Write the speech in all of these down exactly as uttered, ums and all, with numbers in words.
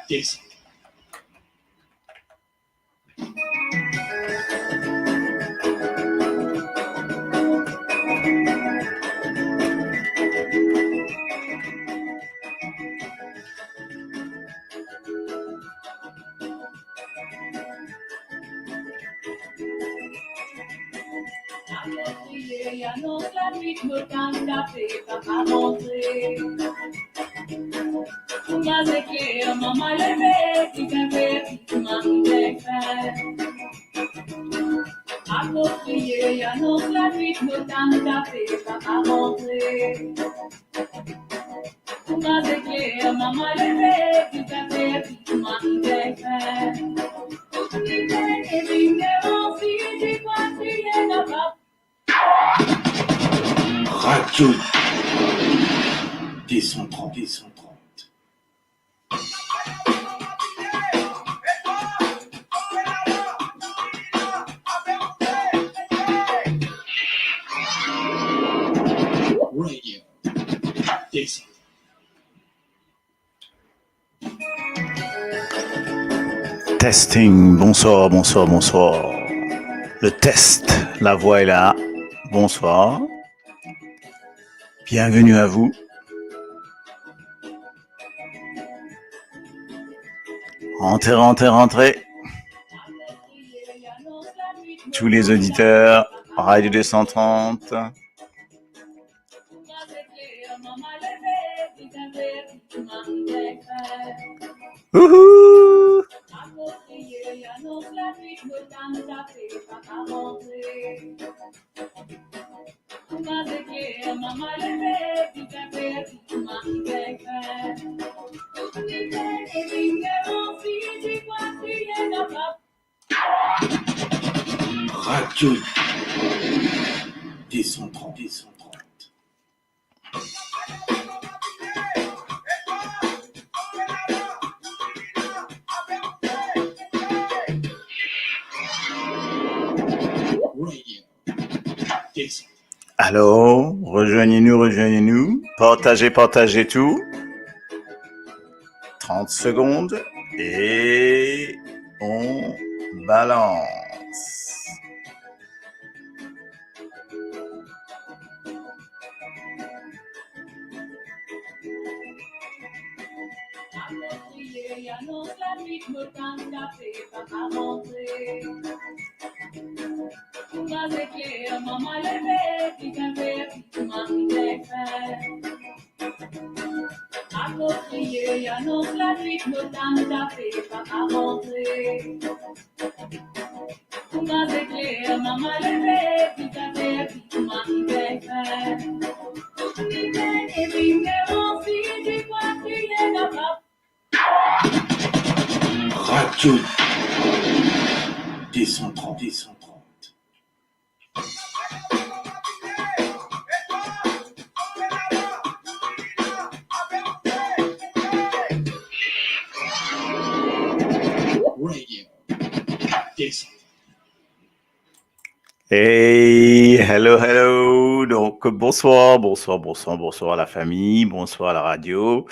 Testing. Akoz kriye, anons lanwit, mo tann kafe, papa rantre. Tou gaz ekler, mama leve, ti pe pe, ti mari pe fer. Akoz kriye, anons lanwit, mo tann kafe, papa rantre. Tou gaz ekler, mama leve, ti pe pe, ti mari pe fer. Tou kriye, e vinn devan, si ti krwar kriye, napa Radio deux cent trente, deux cent trente. Radio deux cent trente. Testing, bonsoir, bonsoir, bonsoir. Le test, la voix est là. Bonsoir. Bienvenue à vous. Rentrez, rentrez, rentrez. Tous les auditeurs, Radio deux cent trente. Wouhou! Radio deux cent trente, deux cent trente. Radio deux cent trente. Alors, rejoignez-nous, rejoignez-nous. Partagez, partagez tout. Trente secondes et on balance. Akoz kriye, anons lanwit, mo tann kafe, papa rantre. Tou gaz ekler, mama leve, ti kafe, ti mari pe fer. Tou kriye, e vinn devan, si ti krwar kriye, napa Radio deux cent trente, deux cent trente. Radio deux cent trente. Hey, hello, hello. Donc, bonsoir, bonsoir, bonsoir, bonsoir la famille, bonsoir la radio.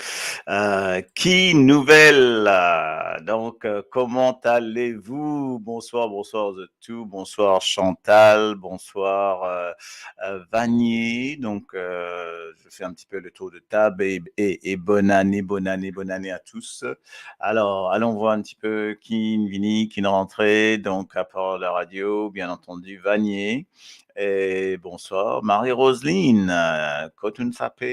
Euh, ki nouvel? Euh, donc, euh, comment allez-vous? Bonsoir, bonsoir à tous. Bonsoir Chantal, bonsoir, euh, euh, Vanier. Donc, euh, je fais un petit peu le tour de table et, et, et bonne année, bonne année, bonne année à tous. Alors, allons voir un petit peu ki'nn vini, ki'nn rantre, donc à part la radio, bien entendu, Vanier. Et bonsoir, Marie-Roseline, euh, kot ou'nn sape,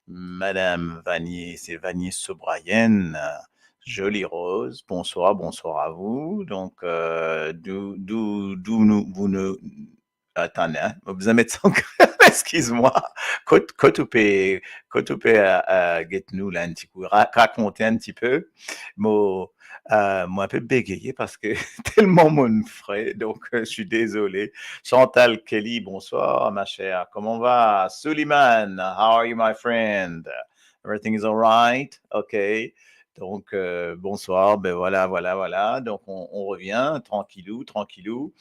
Madame Vanier, c'est Vanier Sobrayen, euh, Jolie Rose, bonsoir, bonsoir à vous. Donc, euh, d'où, d'où, d'où nous, vous nous, Atann, hein, mo bizin met sa ankor. Eskiz mwa. Kot, kot ou pe, kot ou pe, euh, euh, get nou la enn ti kou, ra-, rakont enn ti pe. Mo, euh, mo inpe begeye parski telman monn fre, donc, euh, je suis désolé. Chantal Kelly, bonsoir, ma chère. Comment va? Suleiman, how are you, my friend? Everything is all right? Okay. Donc, euh, bonsoir, ben voilà, voilà, voilà. Donc, on, on revient, tranquillou, tranquillou.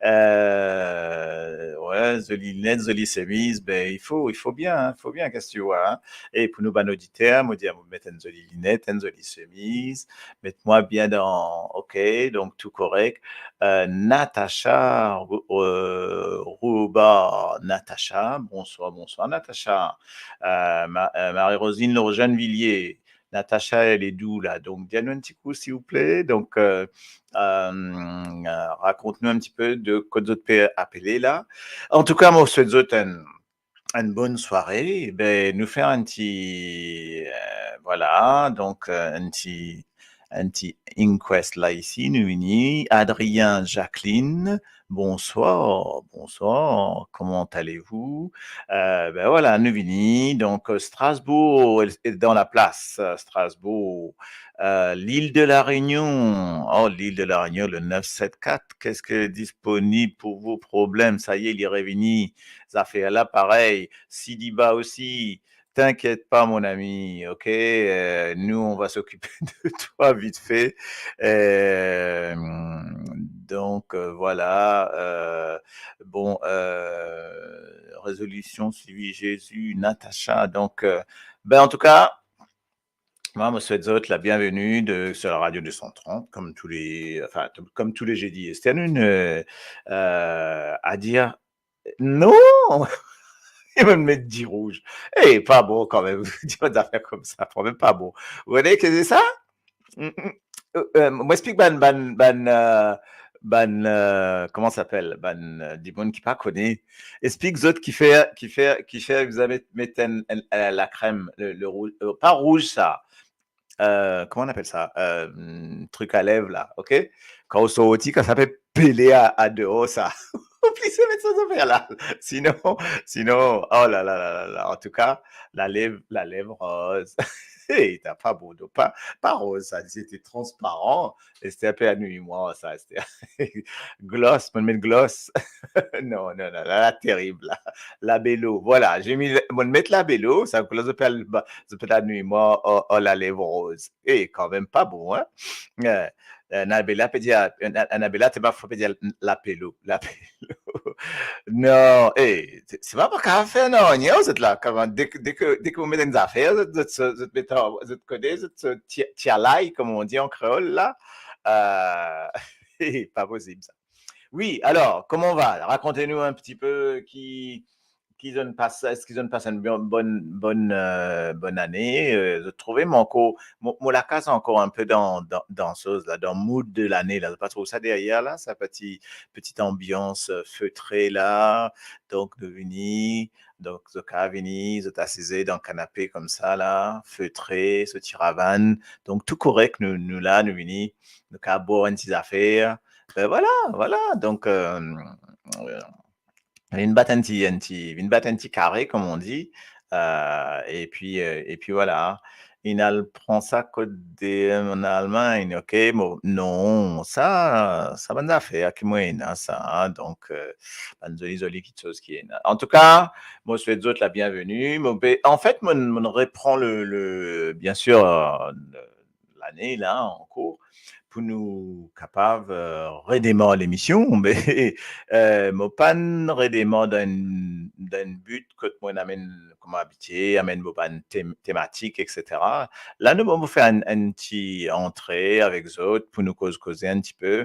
Euh, ouais, zoli linet, zoli semiz, ben, il faut, il faut bien, hein, faut bien, qu'est-ce que tu vois, hein. E pou nou bann oditer, mo dir, mo met enn zoli linet, enn zoli semiz, met mwa bien dan, ok, donc tout correct. Euh, Natacha Rou-, euh, Rouba, Natacha, bonsoir, bonsoir, Natacha. Euh, Ma-, euh, Marie-Rosine Lejeune Villiers, Natacha, elle est d'où là? Donc, dir nou enn ti kou, s'il vous plaît. Donc, euh, euh, euh, rakont nou enn ti pe de kot zot pe apele la. Antouka, mo swet zot enn, enn bonn sware. Ben, nou fer enn ti, euh, voilà, donc, euh, enn ti, enn ti inquest la isi, nou vini. Adrien, Jacqueline, bonsoir, bonsoir, comment allez-vous? Euh, ben voilà, nou vini. Donc, euh, Strasbourg est dans la place, euh, Strasbourg. Euh, l'île de la Réunion. Oh, l'île de la Réunion, le neuf sept quatre, qu'est-ce que est disponible pour vos problèmes? Ça y est, li revini. Zafer la, parey. Sidiba aussi. T'inquiète pas, mon ami, ok? Euh, nous, on va s'occuper de toi vite fait. Euh, donc, euh, voilà. Euh, bon, euh, résolution suivi Jésus, Natacha. Donc, euh, ben, en tout cas, mwa, mo swet zot la bienvenue de, sur la radio deux cent trente, comme tous les, enfin, t-, comme tous les jeudis. C'était une, euh, euh, à dire, non! Li met di rouz. Eh, pa bon kanmem, dir bann zafer koumsa, kanmem pa bon. Vous voyez que c'est ça? Mm, mm. Euh, euh, mo explik bann, bann, bann, euh, bann, euh, comment ça s'appelle? Bann, euh, dimoun ki pa kone. Explik zot kifer, kifer, kifer vous avez met enn, enn, euh, la crème, le, le rouz, euh, pa rouz sa. Euh, comment on appelle ça? Euh, hmm, truc à lèvres là, ok? Kan ou sorti, kan sa pe pele a, a deor sa. Oblije met sa zafer la. Sinon, sinon, oh là là là là là. En tout cas, la lèv, la lèv roz. Hey, t'as pas bon, donc pas, pas rose, ça, c'était transparent. C'était un peu à nuit, moi, ça, c'était gloss, mo met gloss. Non, non, non, la, la, terrible, la. Labello, voilà, j'ai mis, mo met Labello, sa, kouleur zot pe al, ba, zot pe al nwi mwa, o, o, lalèv roz. Eh, kanmem pa bon, hein? Eh, eh, Anabela pe dir, eh, Anabela, te pa fo pe dir lapelo, lapelo. Non, eh, se, se pa, pa kapav fer nanye, zot la, kouma, dès que, dès que, dès que vous mettez des affaires, zot, zot, zot, zot met an, zot kone, zot, zot ti-, tialay, comme on dit en créole, là. Euh, pa posib, sa. Wi, alor, kouma va? Rakont nou enn ti pe ki, ki zot inn pas, eski zot inn pas enn bon, bonn, bonn, euh, bonn ane, euh, zot trouve? Mo ankor, mo, mo lakaz ankor enn pe dan, dan, dan soz la, dan mood de lane la. Zot pa trouv sa deryer la, sa peti, peti anbians, euh, feutré la. Donk, nou vini, donk, zot kapav vini, zot asize dan kanape koumsa la, feutré, so ti ravann. Donk, tou korek, nou, nou la, nou vini, nou kapav bwar enn ti zafer. Euh, voilà, voilà. Donk, euh, euh, vinn bat enn ti, enn ti, vinn bat enn ti kare, comme on dit. Euh, epi, euh, epi voilà. Inn al pran sa kot de, an Almagn, ok? Mo, non, sa, sa bann zafer ki mo ena sa, donk, euh, bann zoli, zoli kitsoz ki ena. Antouka, mo swet zot la bienvenue. Mo pe, anfet, mo, mo repran le, le, bien sûr, euh, lane la ankor pou nou kapav, euh, redemar lemision, me, euh, mo pa'nn redemar dan enn, dan enn but kot mo amenn, kouma abitie, amenn mo bann tem-, tematik, et cetera. La, nou, mo fer enn, enn ti antre avek zot pou nou koz, koze enn ti pe,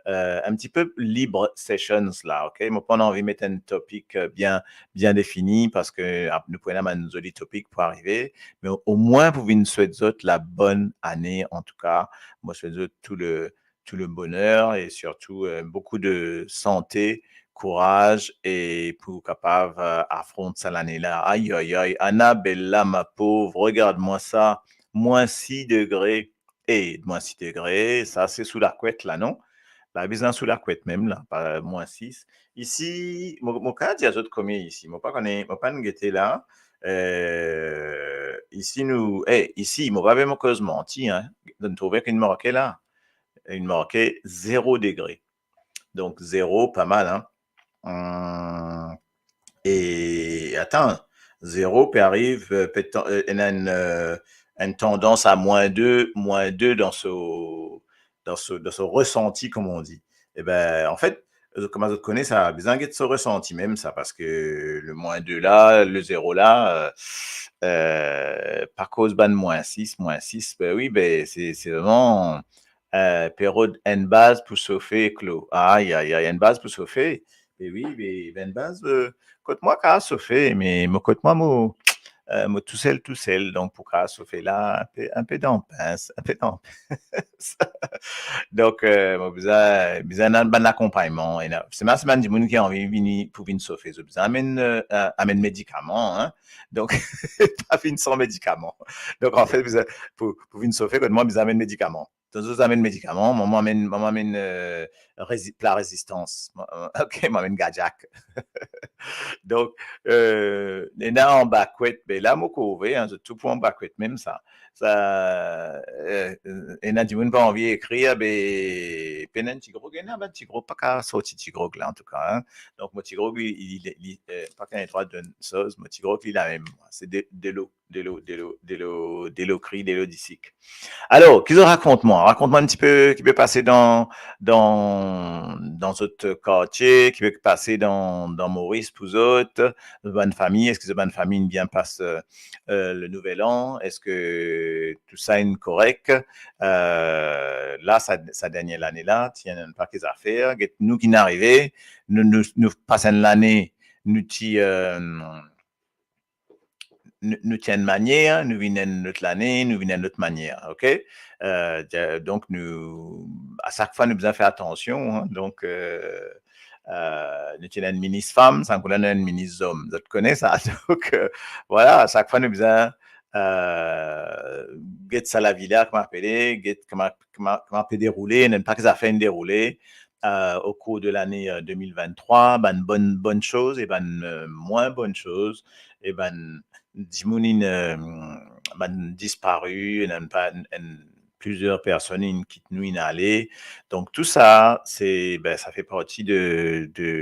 euh, enn ti pe libre sessions la, ok? Mo pa'nn anvi met enn topik, euh, bien, bien defini, parski, ah, nou pou ena bann zoli topik pou arive, me omwin pou vinn swet zot la bonn ane, antouka, mo swet zot tou le, tou le boner e sirtou, euh, boukou de sante, kouraz e pou kapav, euh, afront sa lane la. Ay, ay, ay, Anabela, ma pauvre, regarde-moi ça, moins six degrés. Eh, moins six degrés, sa se sou lakwet la, non? La bizin sou lakwet mem la, pa moins six. Isi, mo, mo kapav dir zot komie isi, mo pa kone, mo pa'nn gete la. Euh, isi nou, eh, isi, mo pa pe mo koz manti, hein. Zot trouve ki inn marke la? Inn marke zero degre. Donk, zero, pa mal, hein. Hum, e, atann, zero pe ariv, euh, petan-, euh, ena enn, euh, une tendance à moins deux, moins deux dans son, dans son, dans son ressenti, comme on dit. Eh ben, en fait, euh, kouma zot kone sa, bizin get so resanti mem sa, parski le moins deux la, le zero la, euh, euh, pa koz bann moins six, moins six, ben oui, ben se, se vreman, euh, pe rod enn baz pou sofe, Klo. Ay, ay, ay, enn baz pou sofe. Be oui, be, be enn baz, euh, kot mwa kapav sofe, me mo kot mwa mo, euh, mo tousel, tousel, donk pou kapav sofe la, inpe, inpe dan pins, inpe dan pins. Donk, euh, mo bizin, bizin bann lakonpagnman, ena, se bann, se bann dimoun ki anvi vini pou vinn sofe, zot bizin amenn, euh, amenn medikaman, hein. Donk, pa vinn san medikaman. Donk, anfet, bizin, pou, pou vinn sofe, kot mwa bizin amenn medikaman. Tann zot amenn medikaman, mwa mo amenn, mwa mo amenn, euh, rezi-, pla rezistans. Mwa, euh, ok, mo amenn gadiak. Donk, euh, ena anba kwet, be la mo kouve, hein, zot tou pou anba kwet mem sa. Sa, euh, ena dimoun pa anvi ekrir, be pena enn ti grog, ena bann ti grog, pa kapav sorti ti grog la, antouka, hein. Donk, mo ti grog, li, li, li, euh, pa kapav donn soz, mo ti grog, li lamem. Se de, delo, delo, delo, delo, delo kri, delo disik. Alor, ki zot rakont mwa? Rakont mwa enn tipe ki pe pase dan, dan, dan zot kartie, ki pe pase dan, dan Moris pou zot, bann fami, eski zot bann fami inn bien pas, euh, euh, le nouvel an? Eski tou sa inn korek? Euh, la, sa, sa dernie lane la, ti ena enn pake zafer. Get nou ki'nn arive, nou, nou, nou pas enn lane, nou ti, euh, nou, nou ti enn manier, nou vinn enn lot lane, nou vinn enn lot manier, ok? Euh, di-, donk nou, a sak fwa nou bizin fer atansion, hein, donk, euh, euh, nou ti ena enn minis fam, sa kouma nou ena enn minis zom, zot kone sa. Donk, euh, vwala, a sak fwa nou bizin, euh, get sa lavi la, kouma apele, get kouma, kouma, kouma pe deroule, enn pake zafer inn deroule, euh, au cours de l'année, euh, deux mille vingt-trois, bann bonn, bonn soz e bann, euh, mwin bonn soz, e bann dimoun inn, euh, bann dispari, ena pa, enn, plizier personn inn kit nou, inn ale. Donk tou sa, se, ben, sa fe parti de, de,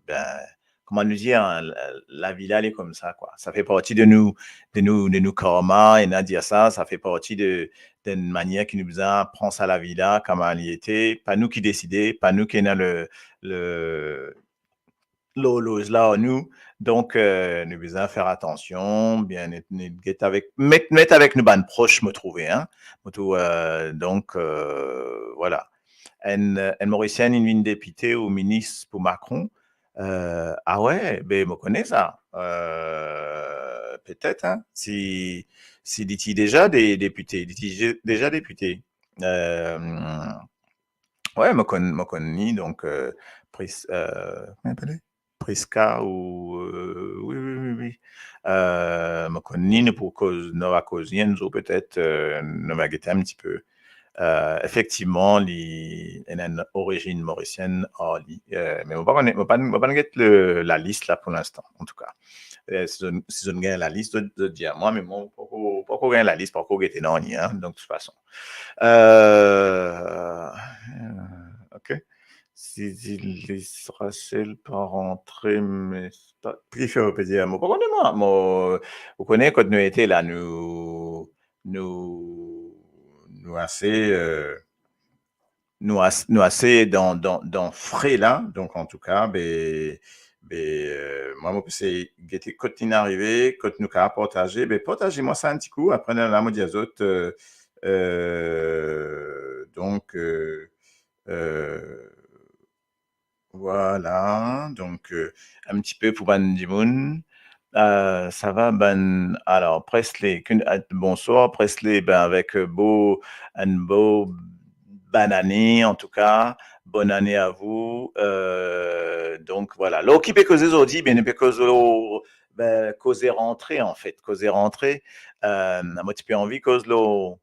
ben, kouma nou dir, hein, la, lavi la, li koumsa, kwa. Sa fe parti de nou, de nou, de nou karma, ena dir sa, sa fe parti de, d'enn manier ki nou bizin pran sa lavi la, kouma li ete, pa nou ki deside, pa nou ki ena le, le, lorloz la ar nou. Donk, euh, nou bizin fer atansion, bien net, net, get avek, met, met avek nou bann pros, mo trouve, hein. Mo trouve, euh, donk, euh, vwala. Enn, enn Morisien, inn vinn depite ou minis pou Macron. Euh, ah ouais, be, mo kone sa. Euh, petet, hein, si, si li ti deza de-, depite, li ti je-, deza depite. Euh, ouais, mo konn, mo konn li, donk, euh, Pris-, euh, kouma li apele? Prisca ou, euh, wi, wi, wi, wi. Euh, mo konn li, nou pou koz, nou va koz enn zour petet, euh, nou va gete enn tipe. Euh, efektivman, li ena enn orizinn morisienn ar li. Euh, me mo pa kone, mo pa, mo pa get le, lalis la pou linstan, antouka. Euh, si zot, si zot gagn lalis, zot, zot dir mwa, me mo, poko, poko gagn lalis, poko gete nanye, hein, donk, de tout fason. Euh, ok. Si li les Rachel pa rantre, me pa, ki fer ou pe dir, mo pa kone mwa, mo, ou kone kot nou ete la, nou, nou, nou ase, euh, nou as-, nou ase dan, dan, dan fre la, donk antouka, be, be, euh, mwa, mo pe sey gete kot inn arive, kot nou kapav partaze, be, partaze mwa sa enn ti kou, apre, la, mo dir zot, euh, euh, donk, euh, euh, vwala, donk, euh, enn tipe pou bann dimoun. Euh, sa va, bann, alor, Presley, ki, ah, bonswar, Presley, ben, avek, euh, bo, enn bo bann ane, antouka, bonn ane a vou. Euh, donk, vwala. Lor ki pe koze zordi, ben, nou pe koz lor, ben, koze rantre, anfet, koze rantre. Euh, mo ti pe anvi koz lor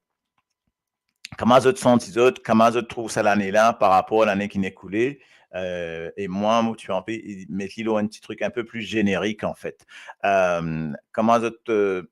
kouma zot santi zot, kouma zot trouv sa lane la par rapor lane ki'nn ekoule, euh, e mwa, mo ti anvi met li lor enn ti trik enn pe pli zenerik, anfet. Euh, kouma zot, euh,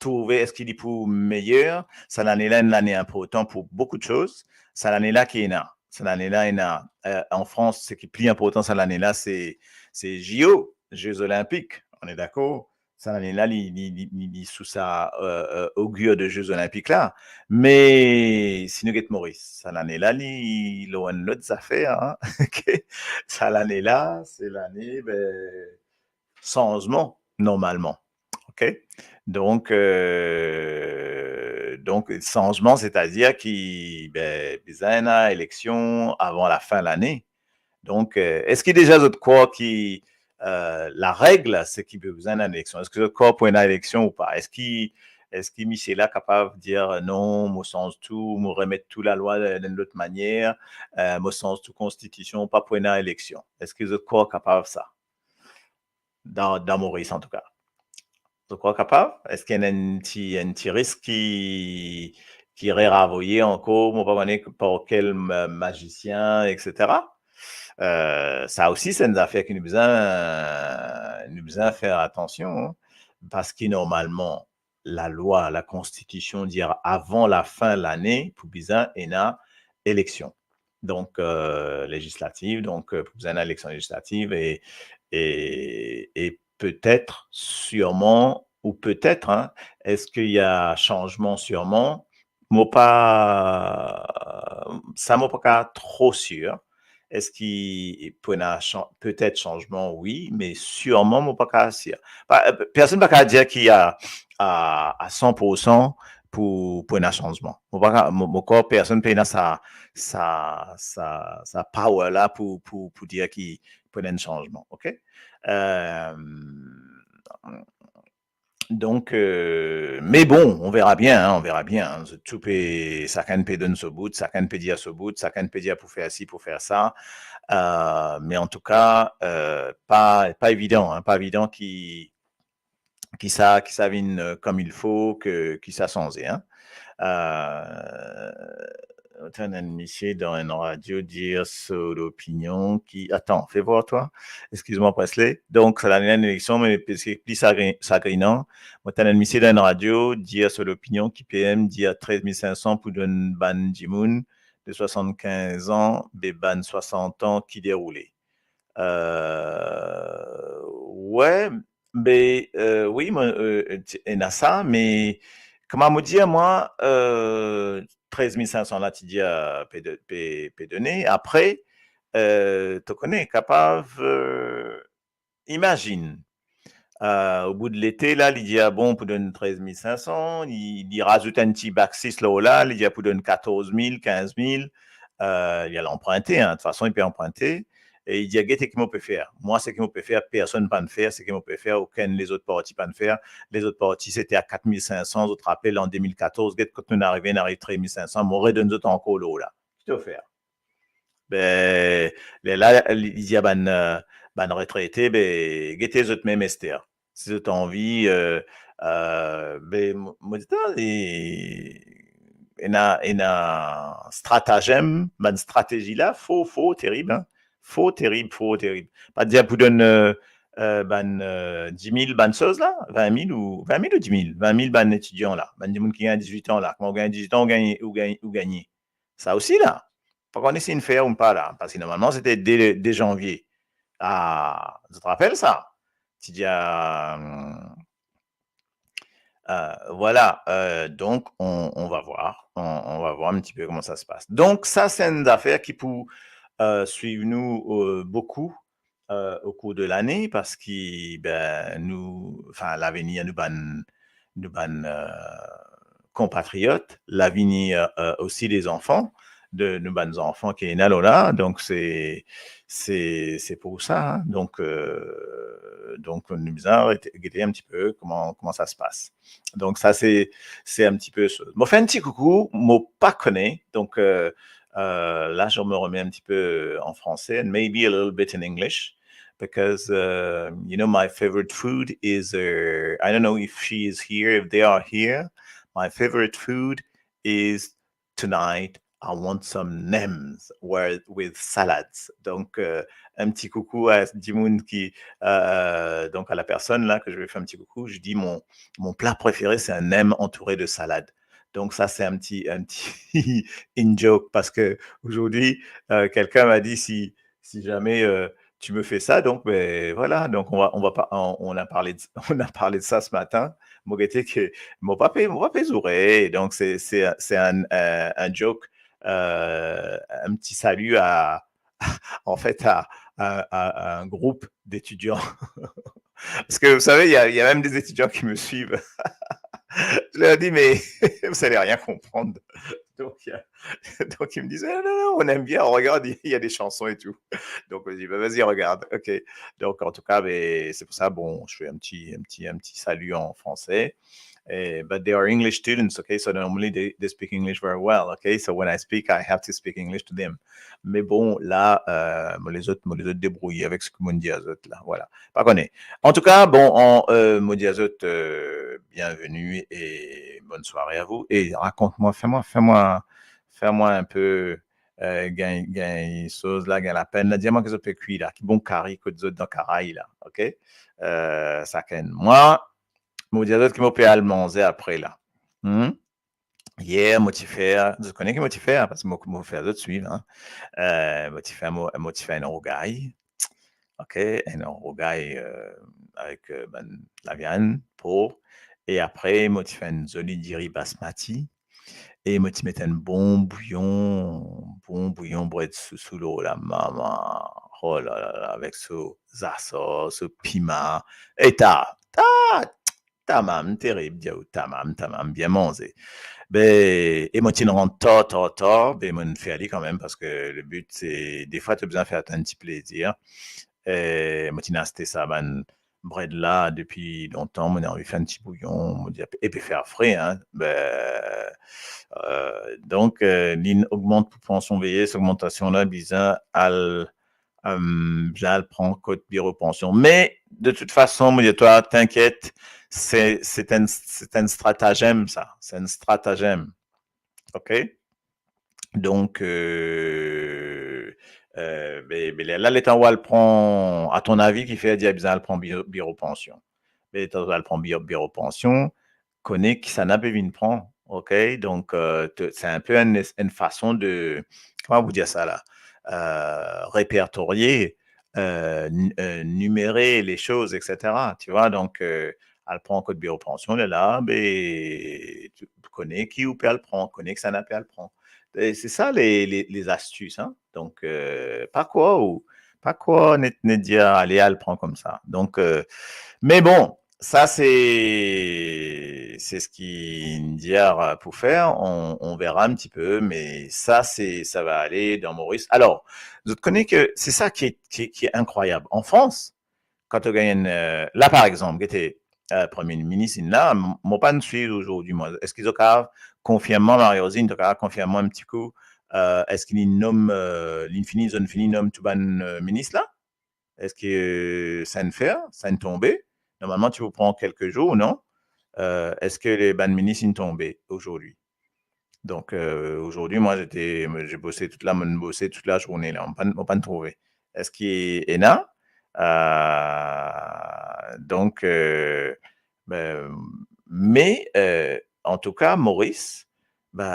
trouve, eski li pou meyer? Sa lane la, enn lane inportan pou boukou de soz. Sa lane la ki ena, sa lane la ena, euh, an Frans, seki pli inportan sa lane la, se, se J O, Jeux Olympiques, on est d'accord? sa lane la, li, li, li, li, li sou sa, euh, euh, augure de Jeux Olympiques la. Me si nou get Moris, sa lane la, li lor enn lot zafer, hein. Ok? Sa lane la, se lane, be, sanzman, normalman. Ok? Donk, euh, donk, sanzman, setadir ki, be, bizin ena eleksion avan lafin lane. Donk, euh, eski deza zot krwar ki, euh, lareg, se ki bizin ena eleksion? Eski zot krwar pou ena eleksion ou pa? Eski, eski misie la kapav dir, "Non, mo sanz tou, mo remet tou lalwa dan enn lot manier, euh, mo sanz tou konstitision, pa pou ena eleksion"? Eski zot krwar kapav sa? Dan, dan Moris, antouka. Zot krwar kapav? Eski ena enn ti, enn ti risk ki, ki revwar ankor, mo pa kone par kel ma-, mazisien, et cetera? Euh, sa osi, se enn zafer ki nou bizin, nou bizin fer atansion, hein, parski normalman, lalwa, lakonstitision dir avan lafin lane pou bizin ena eleksion. Donk, euh, lezislativ, donk, euh, pou bizin ena eleksion lezislativ e, e, e petet, sirman, ou petet, hein, eski ena sanzman sirman? Mo pa, sa mo pa kapav tro sir. Eski pou ena san-, petet sanzman, wi, me sirman mo pa kapav sir. Pa, euh, personn pa kapav dir ki a, a, a san pour san pou, pou ena sanzman. Mo pa kapav, mo, mo krwar personn pena sa, sa, sa, sa power la pou, pou, pou dir ki pou ena enn sanzman, ok? Euh, donk, euh, me bon, on verra bien, hein, on verra bien, hein. Tou pe, sakenn pe donn so bout, sakenn pe dir so bout, sakenn pe dir pou fer si, pou fer sa. Euh, me antouka, euh, pa, pa evidan, hein, pa evidan ki, ki sa, ki sa vinn, euh, comme il faut, ke, ki sa sanze, hein. Euh, tann enn misie dan enn radio dir so lopinion ki, attends, fais voir toi. Excuse-moi, Presley. Donk, sa lane la enn eleksion, me se pli sagri-, sagrinan. Mo tann enn misie dan enn radio dir so lopinion ki P M dir trez mil sink san pou donn bann dimoun de swasann-kinz an, be bann swasant an ki deroule. Euh, we, be, euh, wi, mo, euh, ti, ena sa, me kouma mo dir mwa, euh, trez mil sink san la, ti dir, euh, pe de-, pe, pe done. Apre, euh, to kone, kapav, euh, imazinn, euh, o bout lete la, li dir, ah bon, pou donn trez mil sink san, li, li razout enn ti bak sis lor la, li dir pou donn katorz mil, kinz mil, euh, li al anprinte, hein, de tou fason, li pe anprinte. E li dir, gete ki mo pe fer. Mwa, seki mo pe fer, personn pa'nn fer seki mo pe fer, okenn lezot parti pa'nn fer. Lezot parti, sete a kat mil sink san, zot rapel, an de mil katorz, get kot nou arive, nou ariv trez mil sink san, mo redonn zot ankor lor la. Ki to fer? Be, lerla, li, li dir bann, euh, bann retrete, be, gete zot mem ester. Si zot anvi, euh, euh, be, mo, mo dir, ah, e, ena, ena stratazem, bann stratezi la, for, for terib, hein. For terib, for terib. Pa dir pou donn, euh, euh, bann, euh, di mil bann soz la, vin mil ou, vin mil ou di mil, vin mil bann etidian la, bann dimoun ki gagn dizwit an la, kouma ou gagn dizwit an, ou gagn, ou gagn, ou gagne. Sa osi la, pa kone si inn fer ou pa la, parski normalman sete de, de zanvie. Ah, zot rapel sa? Ti dir, euh, euh, voilà, euh, donk on, on va voir, on, on va voir un petit peu comment ça se passe. Donk sa se enn zafer ki pou, euh, swiv nou, euh, boukou, euh, au cours de l'année, parski, be, nou, anfin, lavenir nou bann, nou bann, euh, konpatriot, lavenir, euh, osi de zanfan, de nou bann zanfan ki ena lor la. Donk se, se, se pou sa, hein. Donk, euh, donk nou bizin ret-, gete un petit peu kouma, kouma sa se pas. Donk sa se, se un petit peu sa. Mo fer enn ti koukou, mo pa kone. Donk, euh, euh, là, je me remets un petit peu en français and maybe a little bit in English because, uh, you know, my favorite food is, uh, I don't know if she is here, if they are here. My favorite food is tonight, I want some nems with, with salads. Donc, euh, un petit coucou à dimoun ki, euh, donc à la personne là que je vais faire un petit coucou, je dis mon, mon plat préféré, c'est un nem entouré de salade. Donc ça, c'est un petit, un petit in joke parce que aujourd'hui, euh, quelqu'un m'a dit si, si jamais, euh, tu me fais ça, donc, ben, voilà, donc on va, on va pas, on, on a parlé de, on a parlé de ça ce matin. Mo gete ke mo pa pe, mo pa pe zoure, donc c'est, c'est, c'est un, un, un joke, euh, un petit salut à, en fait, à, à, à un groupe d'étudiants. Parce que vous savez, il y a, il y a même des étudiants qui me suivent. Je leur dis, mais vous allez rien comprendre. Donc, il y a, donc, ils me disent, non, non, non, on aime bien, on regarde, il y a des chansons et tout. Donc, on dit, ben, vas-y, regarde. OK. Donc, en tout cas, ben, c'est pour ça, bon, je fais un petit, un petit, un petit salut en français. Eh, but they are English students, okay? So normally they, they speak English very well, okay? So when I speak, I have to speak English to them. Me bon, la, euh, mo les zot, mo les zot debrouye avek seki mo dir zot la, voilà. Pa kone. Antouka, bon, an, euh, mo dir zot, euh, bienvenue et bonne soirée à vous. Et raconte-moi, fais-moi, fais-moi, fais-moi un peu, euh, gagn, gagn soz la, gagn lapenn la. Dir mwa ki zot pe kwi la, ki bon kari kot zot dan karay la, OK? Euh, sakenn mwa, mo dir zot ki mo pe al manze apre la. Hmm? Yer, mo ti fer, zot kone ki mo ti fer, parski mo, mo fer zot swiv, hein. Euh, mo ti fer, mo, mo ti fer enn rougay. OK, enn rougay, euh, avek, euh, bann laviann, po. E apre, mo ti fer enn zoli diri basmati. E mo ti met enn bon bouyon, bon bouyon bred sousou lor la, mama. Oh la la la, avek so zasar, so pima. E ta, ta, tamam, terib, dir ou, tamam, tamam, bien manze. Be, e mo ti rant tar, tar, tar, be, mo fer li kanmem, parski le but, se, defwa, to bizin fer enn ti plezir. E mo ti aste sa bann bred la depi lontan, mo anvi fer enn ti bouyon, mo dir, e pe fer fre, hein. Be, euh, donk, euh, li ogmant pou pansion veyes, ogmantasion la, bizin al, euh, bizin al pran kot biro pansion. Me, de tout fason, mo dir twa, t'inquiète, se, se enn, se enn stratagem, sa. Se enn stratagem. OK? Donk, euh, euh, be, be, la, letan ou al pran, à ton avis, kifer dir bizin al pran biro, biro pansion? Be, letan ou al pran biro, biro pansion, kone kisannla pe vinn pran, OK? Donk, euh, te, se enn pe enn, enn fason de, kouma pou dir sa la? Euh, repertorier, euh, n-, euh, numérer les choses, et cetera. Tu vois, donk, euh, al pran kot biro pansion, lerla, be, to kone ki ou pe al pran, kone kisannla pe al pran. E se sa le, le, les astuces, hein. Donk, euh, pa krwar ou, pa krwar net, net dir, ale, al pran koumsa. Donk, euh, me bon, sa se, se seki inn dir pou fer. On, on verra un petit peu, me sa se, sa va ale dan Moris. Alor, zot kone ki se sa ki, ki, ki inkrwayab. An Frans, kan to gagn, euh, la, par exanp, gete, euh, Premie Minis inn la, m-, mo pa'nn swiv azordi, mwa. Eski zot kapav konfirm mwa, Marie-Rosine, to kapav konfirm mwa enn ti kou, euh, eski li nom, euh, li fini, zot fini nom tou bann, euh, minis la? Eski, euh, sa inn fer, sa inn tonbe? Normalman, ti pou pran kelke zour, non? Euh, eski le bann minis inn tonbe azordi? Donk, euh, azordi, mwa, zete, mo ti bose tout la, mo ti bose tout lazourne la, mo pa'nn, mo pa'nn trouve. Eski ena? Euh, donk, euh, be, me, euh, antouka, Moris, be,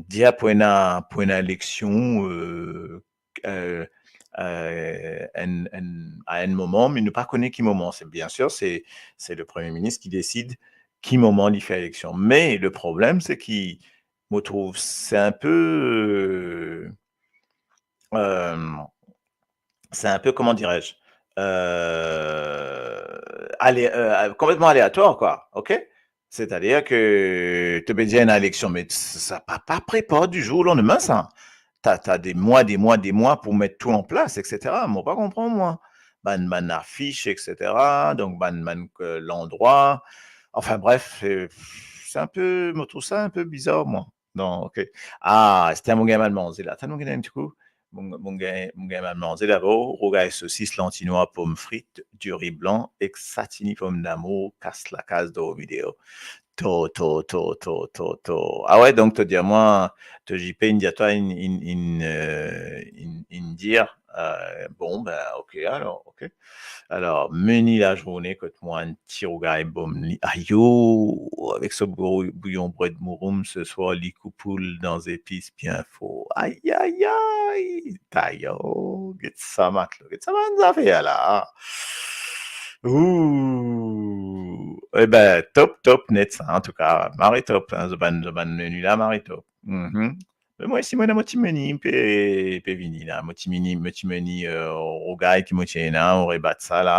dir pou ena, pou ena eleksion, euh, euh, euh, enn, enn, a enn moman, me nou pa kone ki moman. Se, bien sir, se, se le Premie Minis ki desid ki moman li fer eleksion. Me le problem, se ki, mo trouv, se enn pe, euh, euh, se enn pe, kouma dirais-je, euh, alé-, euh, konpletman aleatwar, kwa, OK? Setadir ke to pe dir ena eleksion, me sa pa, pa prepar du jour au lendemain, sa. Ta, ta de mwa, de mwa, de mwa pou met tou an plas, et cetera. Mo pa konpran, mwa. Bann, bann afis, et cetera. Donk, bann, bann, euh, landrwa. Anfin, bref, euh, se enn pe, mo trouv sa enn pe bizar, mwa. Non, OK. Ah, setadir mo gagn mal manze la. Atann, mo gagn enn ti kou. Mo, mo gagn, mo gagn mal manze dabor. Rougay sosis, lanti nwar, pom frit, diri blan ek satini pomdamour, kas lakaz, dormi deor. To, to, to, to, to, to. Ah ouais, donk to dir mwa, to J P inn dir twa, inn, inn, inn, euh, inn, inn dir, Euh, bon, ben, ok, alor, ok. Alor, meni lazourne kot mwa, enn ti rougay bom li. Ayo, avek so bou-, bouyon bred mouroum, se swar li koupoul dan zepis bien for. Ay, ay, ay, tayo, get sa matlo, get sa bann zafer la. Ooh, e ben, top, top net sa, antouka, mari top, hein, so bann, so bann meni la, mari top. Mhm. Me mwa osi, mo ena mo ti meni pe, pe vini la. Mo ti meni, mo ti meni, euh, rougay ki mo ti ena, ou rebat sa la.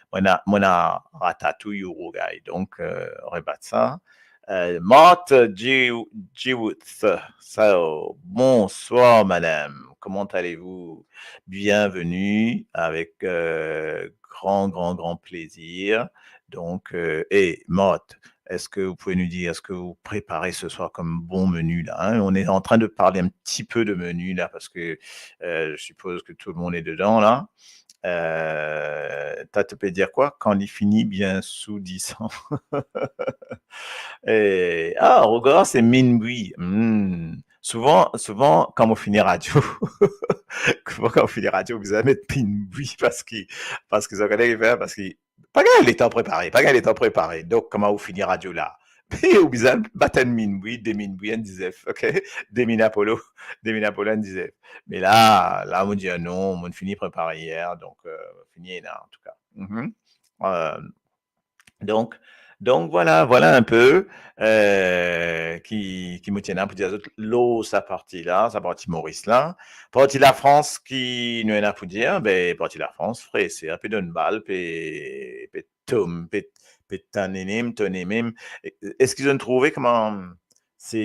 Mo ena, mo ena ratatouy ou rougay. Donk, euh, rebat sa. Euh, Marthe G-, Giwood, so, bonsoir madame, comment allez-vous? Bienvenue avec, euh, grand, grand, grand plaisir. Donc, euh, et Marthe, est-ce que vous pouvez nous dire ce que vous préparez ce soir comme bon menu là, hein? On est en train de parler un petit peu de menu là parce que, euh, je suppose que tout le monde est dedans là. Euh, ta, tu peux dire quoi? Kan li fini bien sou disan. Eh, ah, rougay, se minbwi. Hmm. Souvan, souvan, kan mo fini radio, souvan, kan mo fini radio, mo bizin met minbwi parski, parski zot kone kifer, parski pa gagn letan prepare, pa gagn letan prepare. Donk, kouma ou fini radio la, ou bizin bat enn minbwi, de minbwi, enn dizef, ok? De min Apollo, de min Apollo, enn dizef. Me la, la, mo dir non, mo fini prepare yer, donk, euh, fini ena, antouka. Mhm. Euh, donk, donk, vwala, vwala enn pe, euh, ki, ki mo ti ena pou dir azot lor sa parti la, sa parti Moris la. Parti Lafrans ki nou ena pou dir, be, parti Lafrans, fre, se pe donn bal, pe, pe tom, pe, pe tann mem, tone mem. E-, eski zot trouve kouma se,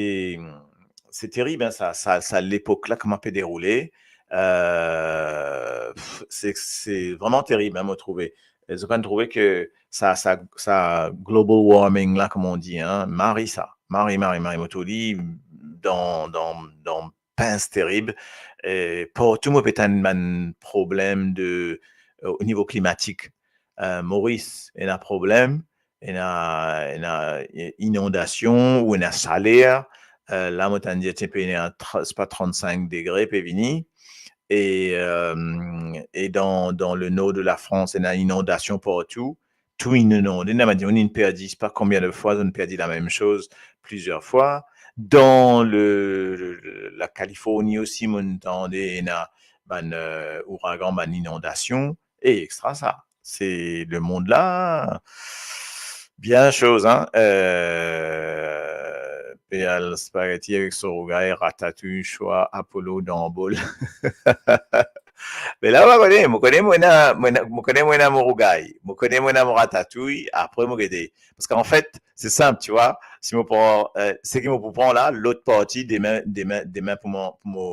se terib, hein, sa, sa, sa lepok la, kouma pe deroule. Euh, pff, se, se vreman terib, hein, mo trouve. E zot pa trouve ke sa, sa, sa global warming la, kouma on dir, hein, mari sa, mari, mari, mari, mo trouv li dan, dan, dan pins terib. E partou mo pe tann bann problem de, euh, o nivo klimatik. Euh, Moris ena problem, ena, ena inondasion ou ena saler. Euh, la, mo tann dir, ti pe ena tra-, se pa, trant-sink degre pe vini. E, euh, e dan, dan le nor de Lafrans, ena inondasion partou. Tou inonde, ena bann dimoun inn perdi, se pa konbien de fwa, zot inn perdi lamem soz plizier fwa. Dan le, le, le, la Kaliforni osi, mo'nn tande ena bann, euh, ouragan, bann inondasion, e extra sa. Se lemond la, bien soz, hein. Euh, pe al spaghetti avek so rougay, ratatouy, swa Apollo dan bol. Me la, mo kone, mo kone mo ena, mo ena, mo kone mo ena mo rougay, mo kone mo ena mo ratatouy, apre mo gete. Parski anfet, se sinp, tu vois, si mo pran, euh, seki mo pou pran la, lot parti, demin, demin, demin pou mo, pou mo,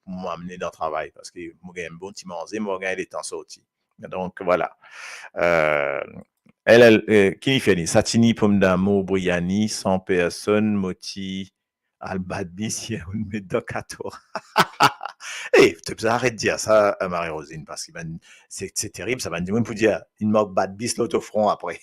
pou mo amne dan travay, parski mo gagn bon ti manze, mo gagn letan sorti. Donk, vwala. Euh, el, el, euh, ki li fer li? Satini, pomdamour, briani, san personn, mo ti al bat bis yer, ounn met dan kator. Eh, to bizin aret dir sa, euh, Marie-Rosine, parski, ben, se, se terib sa, bann dimoun pou dir, inn mank bat bis lor to fron apre.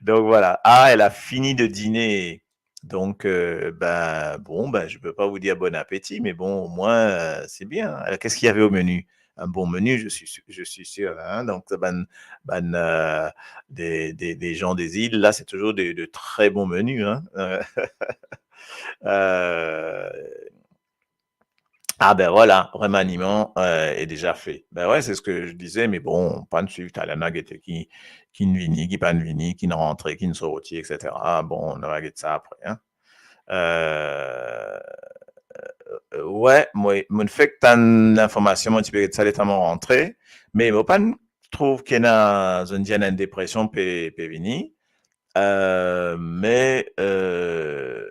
Donk, vwala. Ah, elle a fini de dîner. Donc, euh, ben, bon, ben, je peux pas vous dire bon appétit, mais bon, au moins, euh, c'est bien. Alors, qu'est-ce qu'il y avait au menu? Un bon menu, je suis su-, je suis sûr, hein. Donc, bann, bann, euh, des, des, des gens des îles, là, c'est toujours de, de très bons menus, hein. Euh, euh, Ah ben voilà, remaniement, euh, est déjà fait. Ben ouais, c'est ce que je disais, mais bon, pa swiv, talè nou gete ki, ki'nn vini, ki pa'nn vini, ki'nn rantre, ki'nn sorti, et cetera. Bon, nou va get sa apre, hein. Euh, euh, ouais, mo, mo'nn fek tann linformasion, mo ti pe get sa letan mo rantre, me mo pa'nn trouv ki ena, zot inn dir ena enn depresion pe, pe vini. Euh, me, euh,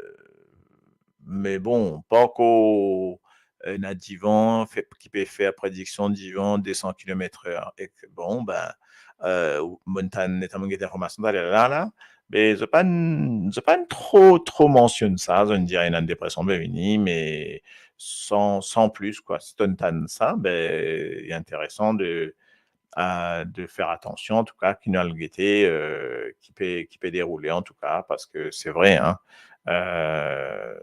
me bon, pa ankor, euh, ena divan fe-, ki pe fer prediksion divan de san kilomet er. E ke, bon, ben, euh, mo'nn tann, letan mo'nn get linformasion talè la, la, me zot pa'nn, zot pa'nn tro, tro mansionn sa, zot inn dir ena enn depresion pe vini, me san, san plis, kwa. Si to'nn tann sa, ben, li interesan de, euh, de fer atansion, antouka, ki nou al gete, euh, ki pe, ki pe deroule, antouka, parski se vre, hein, euh,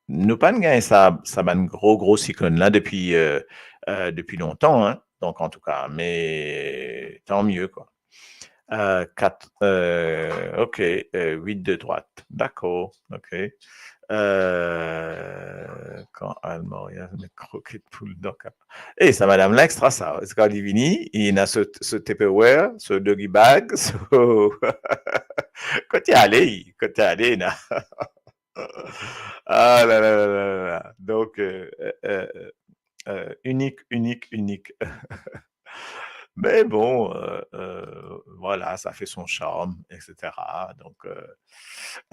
nou pa'nn gagn sa, sa bann gro, gro siklonn la depi, euh, euh, depuis longtemps, hein. Donc, en tout cas, mais tant mieux, quoi. Euh, quatre, euh, ok, euh, huit de droite. D'accord, ok. Euh, kan Almoria met kroket poul dan kap. E sa madam la extra sa, kan li vini, li ena so, so Tupperware, so doggy bag, so kot li ale, kot li ale, na. Ah là là là là là là. Donc, euh, euh, euh, euh, unique, unique, unique. Mais bon, euh, euh, voilà, ça fait son charme, et cetera. Donc, euh,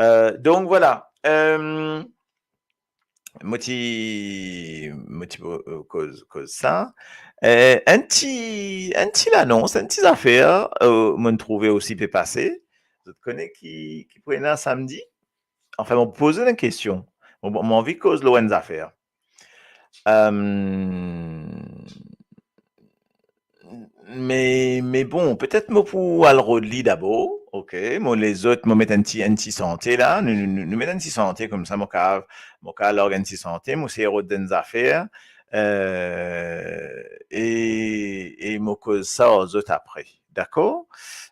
euh, donc voilà. Euh, mo ti, mo ti, euh, koz, koz sa. Euh, enn ti, enn ti lanons, enn ti zafer, euh, mo'nn trouve osi pe pase. Zot kone ki, ki pou ena samdi? Anfin, mo poz enn kestion. Mo, mo anvi koz lor enn zafer. Euh, me, me bon, petet mo pou al rod li dabor, ok? Mo lezot, mo met enn ti, enn ti sante la. Nou, nou, nou, nou met enn ti sante koumsa, mo kav, mo kav larg enn ti sante, mo sey rod enn zafer, euh, e, e mo koz sa ar zot apre. Dakor?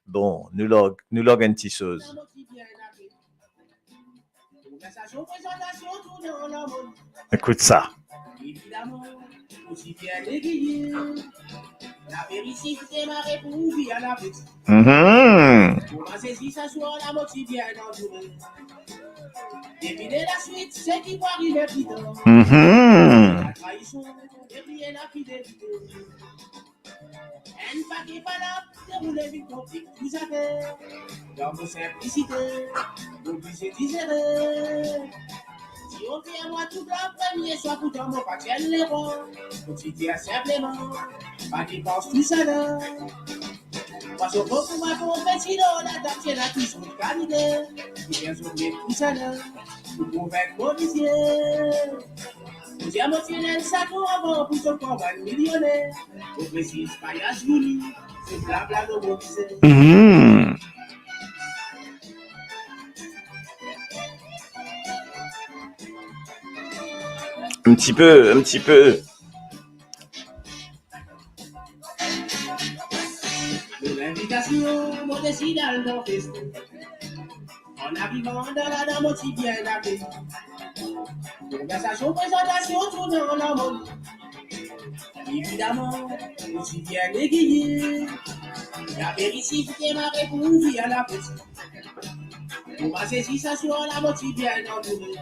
Bon, nou larg, nou larg enn ti soz. Ekout sa. Mhm. Mhm. Enn pake palab deroule, vinn konplik tou zafer. Dan mo sinplisite, mo oblize dizere. Si on fer mwa tou blan, premie swa, pourtan mo pa ti enn lerwa. Mo ti dir sinpleman, pa depans tousala. Pwason bon pou mwa, konfeti lor latab, ti ena tou sort kalite. Oubien zot met tousala pou konvink mo vizie. Mo dir a mo ti ena enn sato avan pou zot konvink milioner. Mo presiz, payas vouli, se blabla lor mo vize. Mhm. Un petit peu, un petit peu. Lor linvitasion, mo desid al dan festo. An arivan dan la, dan mo ti bien akeyi. Konversasion, prezantasion, tourn dan larmoni. Evidaman, mo ti bien negiye. Laperitif demare pou ouvrir lapeti. Mo pa sezi, sa swar la mo ti bien antoure.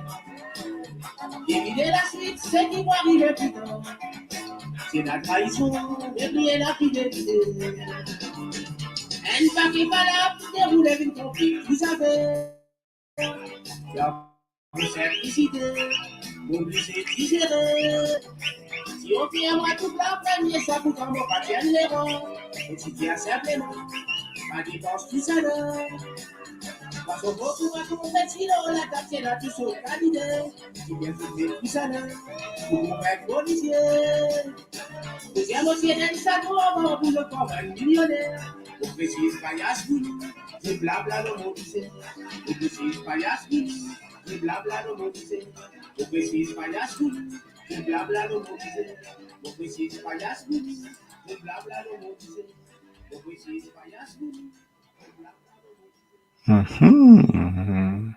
Depi de laswit, seki pou arive pli tar. Se latraizon, depi ena fidelite. Enn pake palab deroule, vinn konplik tou zafer. Dan mo sinplisite, mo oblize dizere. Si on fer mwa tou blan, premie swa, pourtan mo pa ti enn lerwa. Mo ti dir sinpleman, pa depans tousala. Pwason bon pou mwa, konfeti lor latab, ti ena tou sort kalite. Oubien zot met tousala pou konvink mo vizie. Dezyem mo ti ena enn sato avan pou zot konvink milioner. Mo presiz, payas vouli, se blabla lor mo vize. Mo presiz, payas vouli, se blabla lor mo vize. Mo presiz, payas vouli, se blabla lor mo vize. Mo presiz, payas vouli, se blabla lor mo vize. Mo presiz, payas vouli, se blabla lor mo vize. Mhm.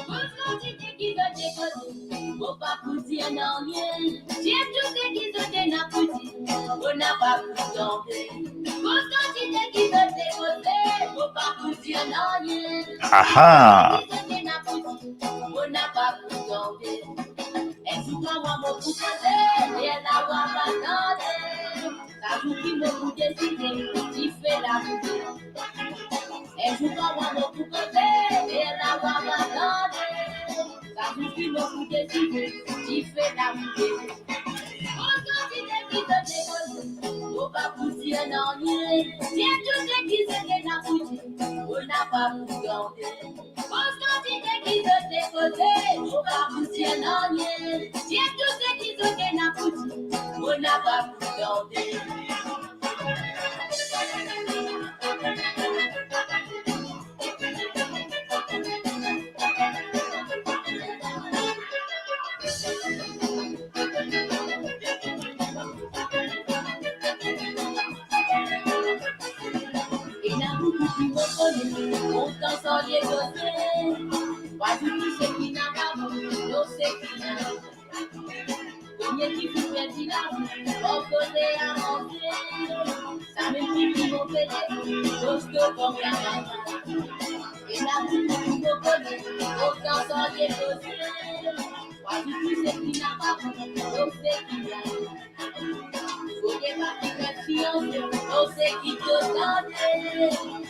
Koz kantite ki zot ena pou dir, mo pa pou dir nanye. Dir tou seki zot ena pou dir, mo napa pou tanpe. Koz kantite ki zot ena pou dir, mo pa pou dir nanye. Aha. Dir tou seki zot ena pou dir, mo napa pou tanpe. Enn zour kan mwa mo pou koze, lerla wa va tande. Sa zour ki mo pou deside, dife lamour. Enn zour kan mwa mo pou koze, lerla wa va tande. Sa zour ki mo pou deside, dife lamour. Koz kantite ki zot ena pou dir, mo Mo pa pou dir nanye, dir tou seki zot ena pou dir, mo napa pou tande. Koz kantite ki zot pe koze, mo pa pou dir nanye, dir tou seki zot ena pou dir, mo napa pou tande. Ena boukou ki mo kone, kontan san ye koze. Vwazin tou seki napa bon, nou seki nanye. Premie ki finn perdi lavi, bor kote aranze. Samem ki finn opere, kosto bor karavan. Ena boukou ki mo kone, kontan san ye koze. Vwazin tou seki napa bon, nou seki nanye. Kote pa ki met fianse, nou seki to tande.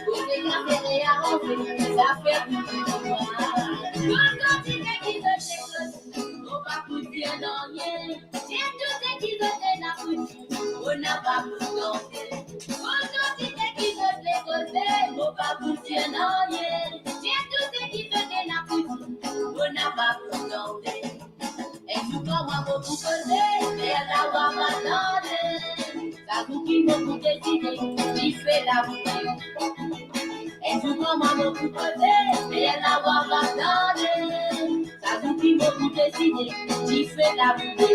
Kote ki afere aranze, zafer pou twa. Koz kantite ki zot pe koze, mo pa pou dir nanye. Dir tou seki zot ena pou dir, mo napa pou tande. Koz kantite ki zot pe koze, mo pa pou dir nanye. Dir tou seki zot ena pou dir, mo napa pou tande. Enn zour kan mwa mo pou koze, fer lawa pa tande. Sa zour ki mo pou deside, dife laboule. Enn zour kan mwa mo pou koze, fer lawa pa tande. Sa zour ki mo pou deside, dife laboule.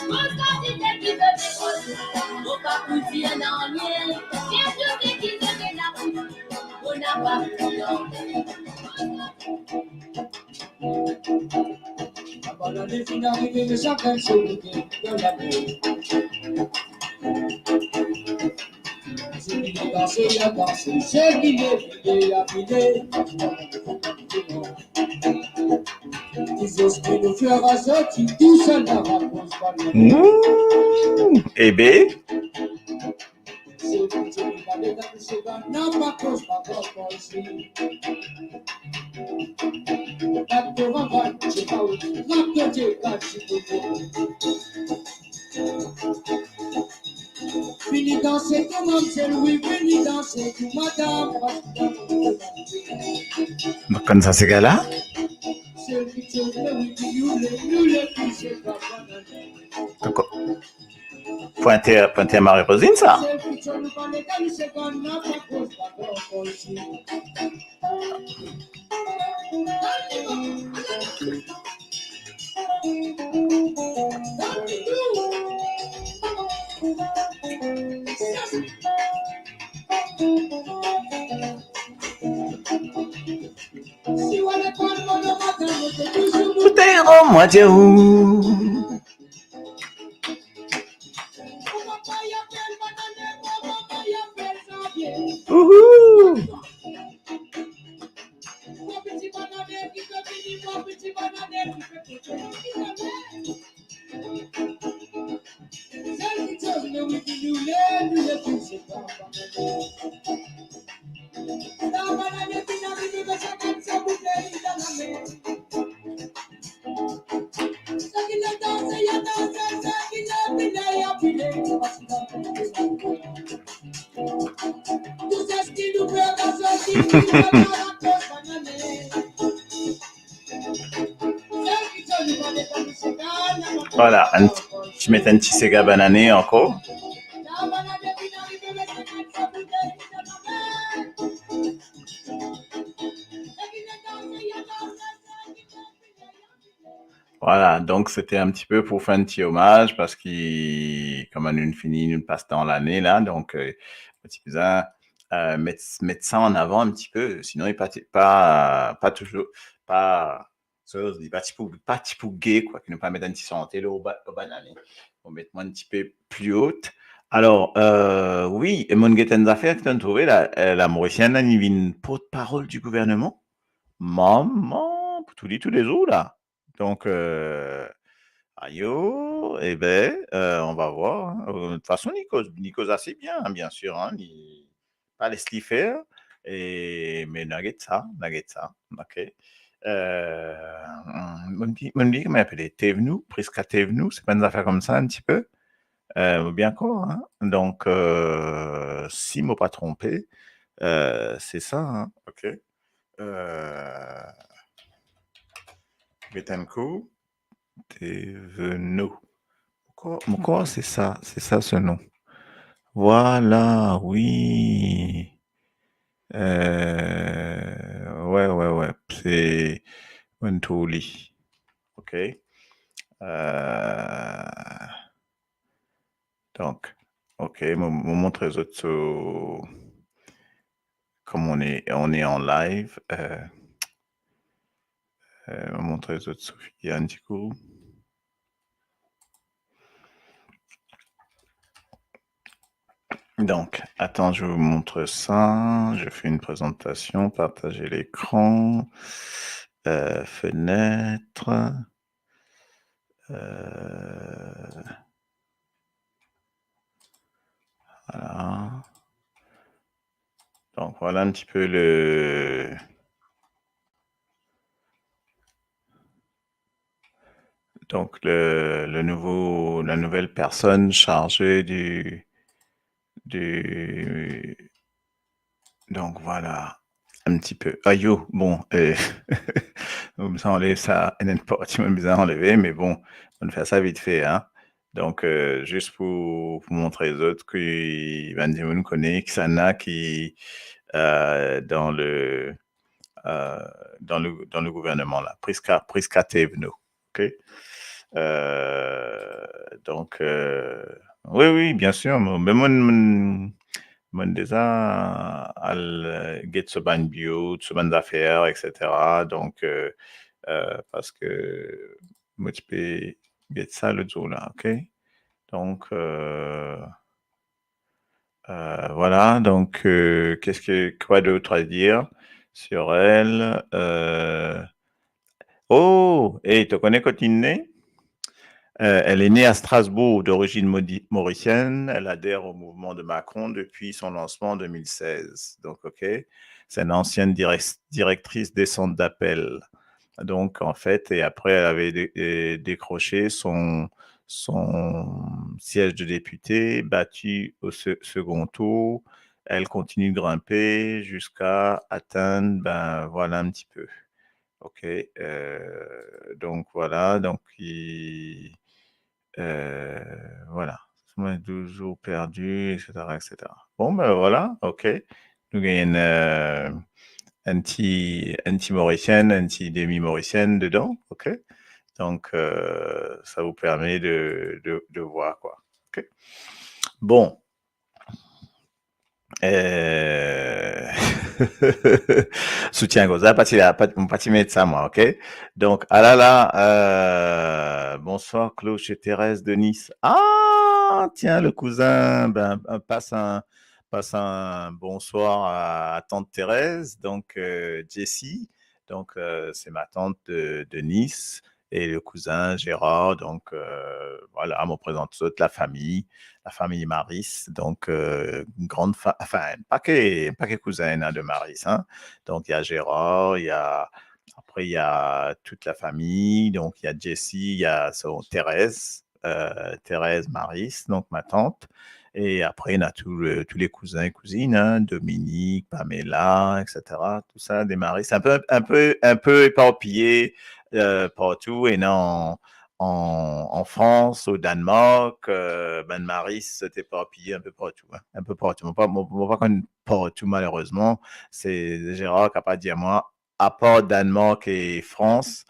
Koz kantite ki zot pe koze, mo pa pou dir nanye. Dir tou seki zot ena pou dir, mo napa pou tande. Labanane finn arive, me sakenn so kote dan lame. Seki le danse, li a danse, seki le file, li a file. Ki zot ki nou fer a sorti, tou sa napa koz banane. Mm, ebe. Vini danse tou mamzel, wi, vini danse tou madam. Mo konn sa sega la. Dakor. Pou inter-, pou Inter Marie Rosine, sa. Ou te rann mwa dir ou. Ouhou. Vwala, enn ti, ti met enn ti sega banane ankor. Vwala, donk sete enn ti pe pou fer enn ti omaz, parski kouma nou fini, nou pas dan lane la, donk, euh, ti bizin, euh, met, met sa an avan enn ti pe, sinon li pa ti, pa, pa touzour, pa, so, li pa ti pou, pa ti pou ge, kwa, ki nou pa met enn ti sante lor ba-, lor banane. Bon, met mwa enn ti pe pli o. Alor, euh, wi, e mo'nn get enn zafer ki to'nn trouve la, euh, la Morisien la, li vinn portparol di gouverneman. Mama, pou tou li tou le zour la. Donk, euh, ayo, ebe, euh, on va voir, hein. Euh, de tou fason, li koz, li koz ase bien, hein, bien sir, hein, li pa les li fer, e, me nou a get sa, nou a get sa, ok. Euh, mo'nn bli-, mo'nn bliye kouma li apele, Thévenoud, Prisca Thévenoud, se pa enn zafer koumsa, enn ti pe. Euh, bien quoi, hein? Donc, euh, si mo pa tronpe, euh, c'est ça, hein? Ok. Euh, Betancourt, Thévenot. Mo krwar, mo krwar c'est ça, c'est ça ce nom. Voilà, oui. Euh, ouais, ouais, ouais, c'est Montoli. Ok. Euh, donc, ok, mo, mo montre zot so, comme on est, on est en live, euh, euh, mo montre zot so figi enn ti kou. Donc, attends, je vous montre ça. Je fais une présentation, partager l'écran, euh, fenêtre. Euh, voilà. Donc, voilà un petit peu le, donc le, le nouveau, la nouvelle personne chargée du, du, donc voilà, un petit peu. Ayo, bon, euh, mo bizin anlev sa, enn parti mo bizin anleve, me bon, nou fer sa vit fe, hein. Donc, euh, zis pou, pou montre zot ki bann dimoun kone kisannla ki, euh, dans le, euh, dans le, dans le gouvernement la. Prisca, Prisca Thévenot, ok? Euh, donc, euh, oui, oui, bien sûr, mo, me mo, mo, mo deza al, euh, get so bann bio, so bann zafer, et cetera. Donc, euh, euh, parski mo ti pe get sa lot zour la, ok? Donc, euh, euh, voilà, donc, euh, qu'est-ce que, quoi d'autre à dire sur elle? Euh, oh, et tu connais Cotinne? Euh, elle est née à Strasbourg, d'origine modi-, mauricienne. Elle adhère au mouvement de Macron depuis son lancement en deux mille seize. Donc, ok, c'est une ancienne direc-, directrice des centres d'appel. Donc, en fait, et après, elle avait dé-, euh, décroché son, son siège de députée, battue au se-, second tour. Elle continue de grimper jusqu'à atteindre, ben, voilà un petit peu. Ok, euh, donc voilà, donc il, euh, voilà. Moi, douze jours perdus, et cetera, et cetera. Bon, ben voilà, ok. Nou gagn, euh, enn ti, enn ti Mauricienne, enn ti demi Mauricienne dedan, ok? Donc, euh, ça vous permet de, de, de voir, quoi. Ok? Bon. Euh, soutien-gorz, pa ti la, pa, pa ti met sa, moi, ok? Donc, ah là là, euh, bonsoir, Cloche et Thérèse de Nice. Ah, tiens, le cousin, ben, ben, passe un, passe un bonsoir à, à tante Thérèse, donc, euh, Jessie. Donc, euh, c'est ma tante de, de Nice et le cousin Gérard. Donc, euh, voilà, mo prezant zot, la famille, la famille Maris. Donc, euh, une grande fa-, enfin, pa ke, pa ke kouzin ena de Maris, hein. Donc, il y a Gérard, il y a, après, il y a toute la famille. Donc, il y a Jessie, il y a son Thérèse, euh, Thérèse Maris, donc ma tante. Et après, il y a tout le, tous les cousins et cousines, hein, Dominique, Pamela, et cetera. Tout ça, des Maris, un peu, un peu, un peu éparpillés, euh, partout, et non en, en France, au Danemark, euh, bann Maris, c'est éparpillé un peu partout, hein, un peu partout. Mo pa, mo, mo pa konn partou, malerezman. Se Gérard ki kapav dir mwa, apar Danemark e Frans,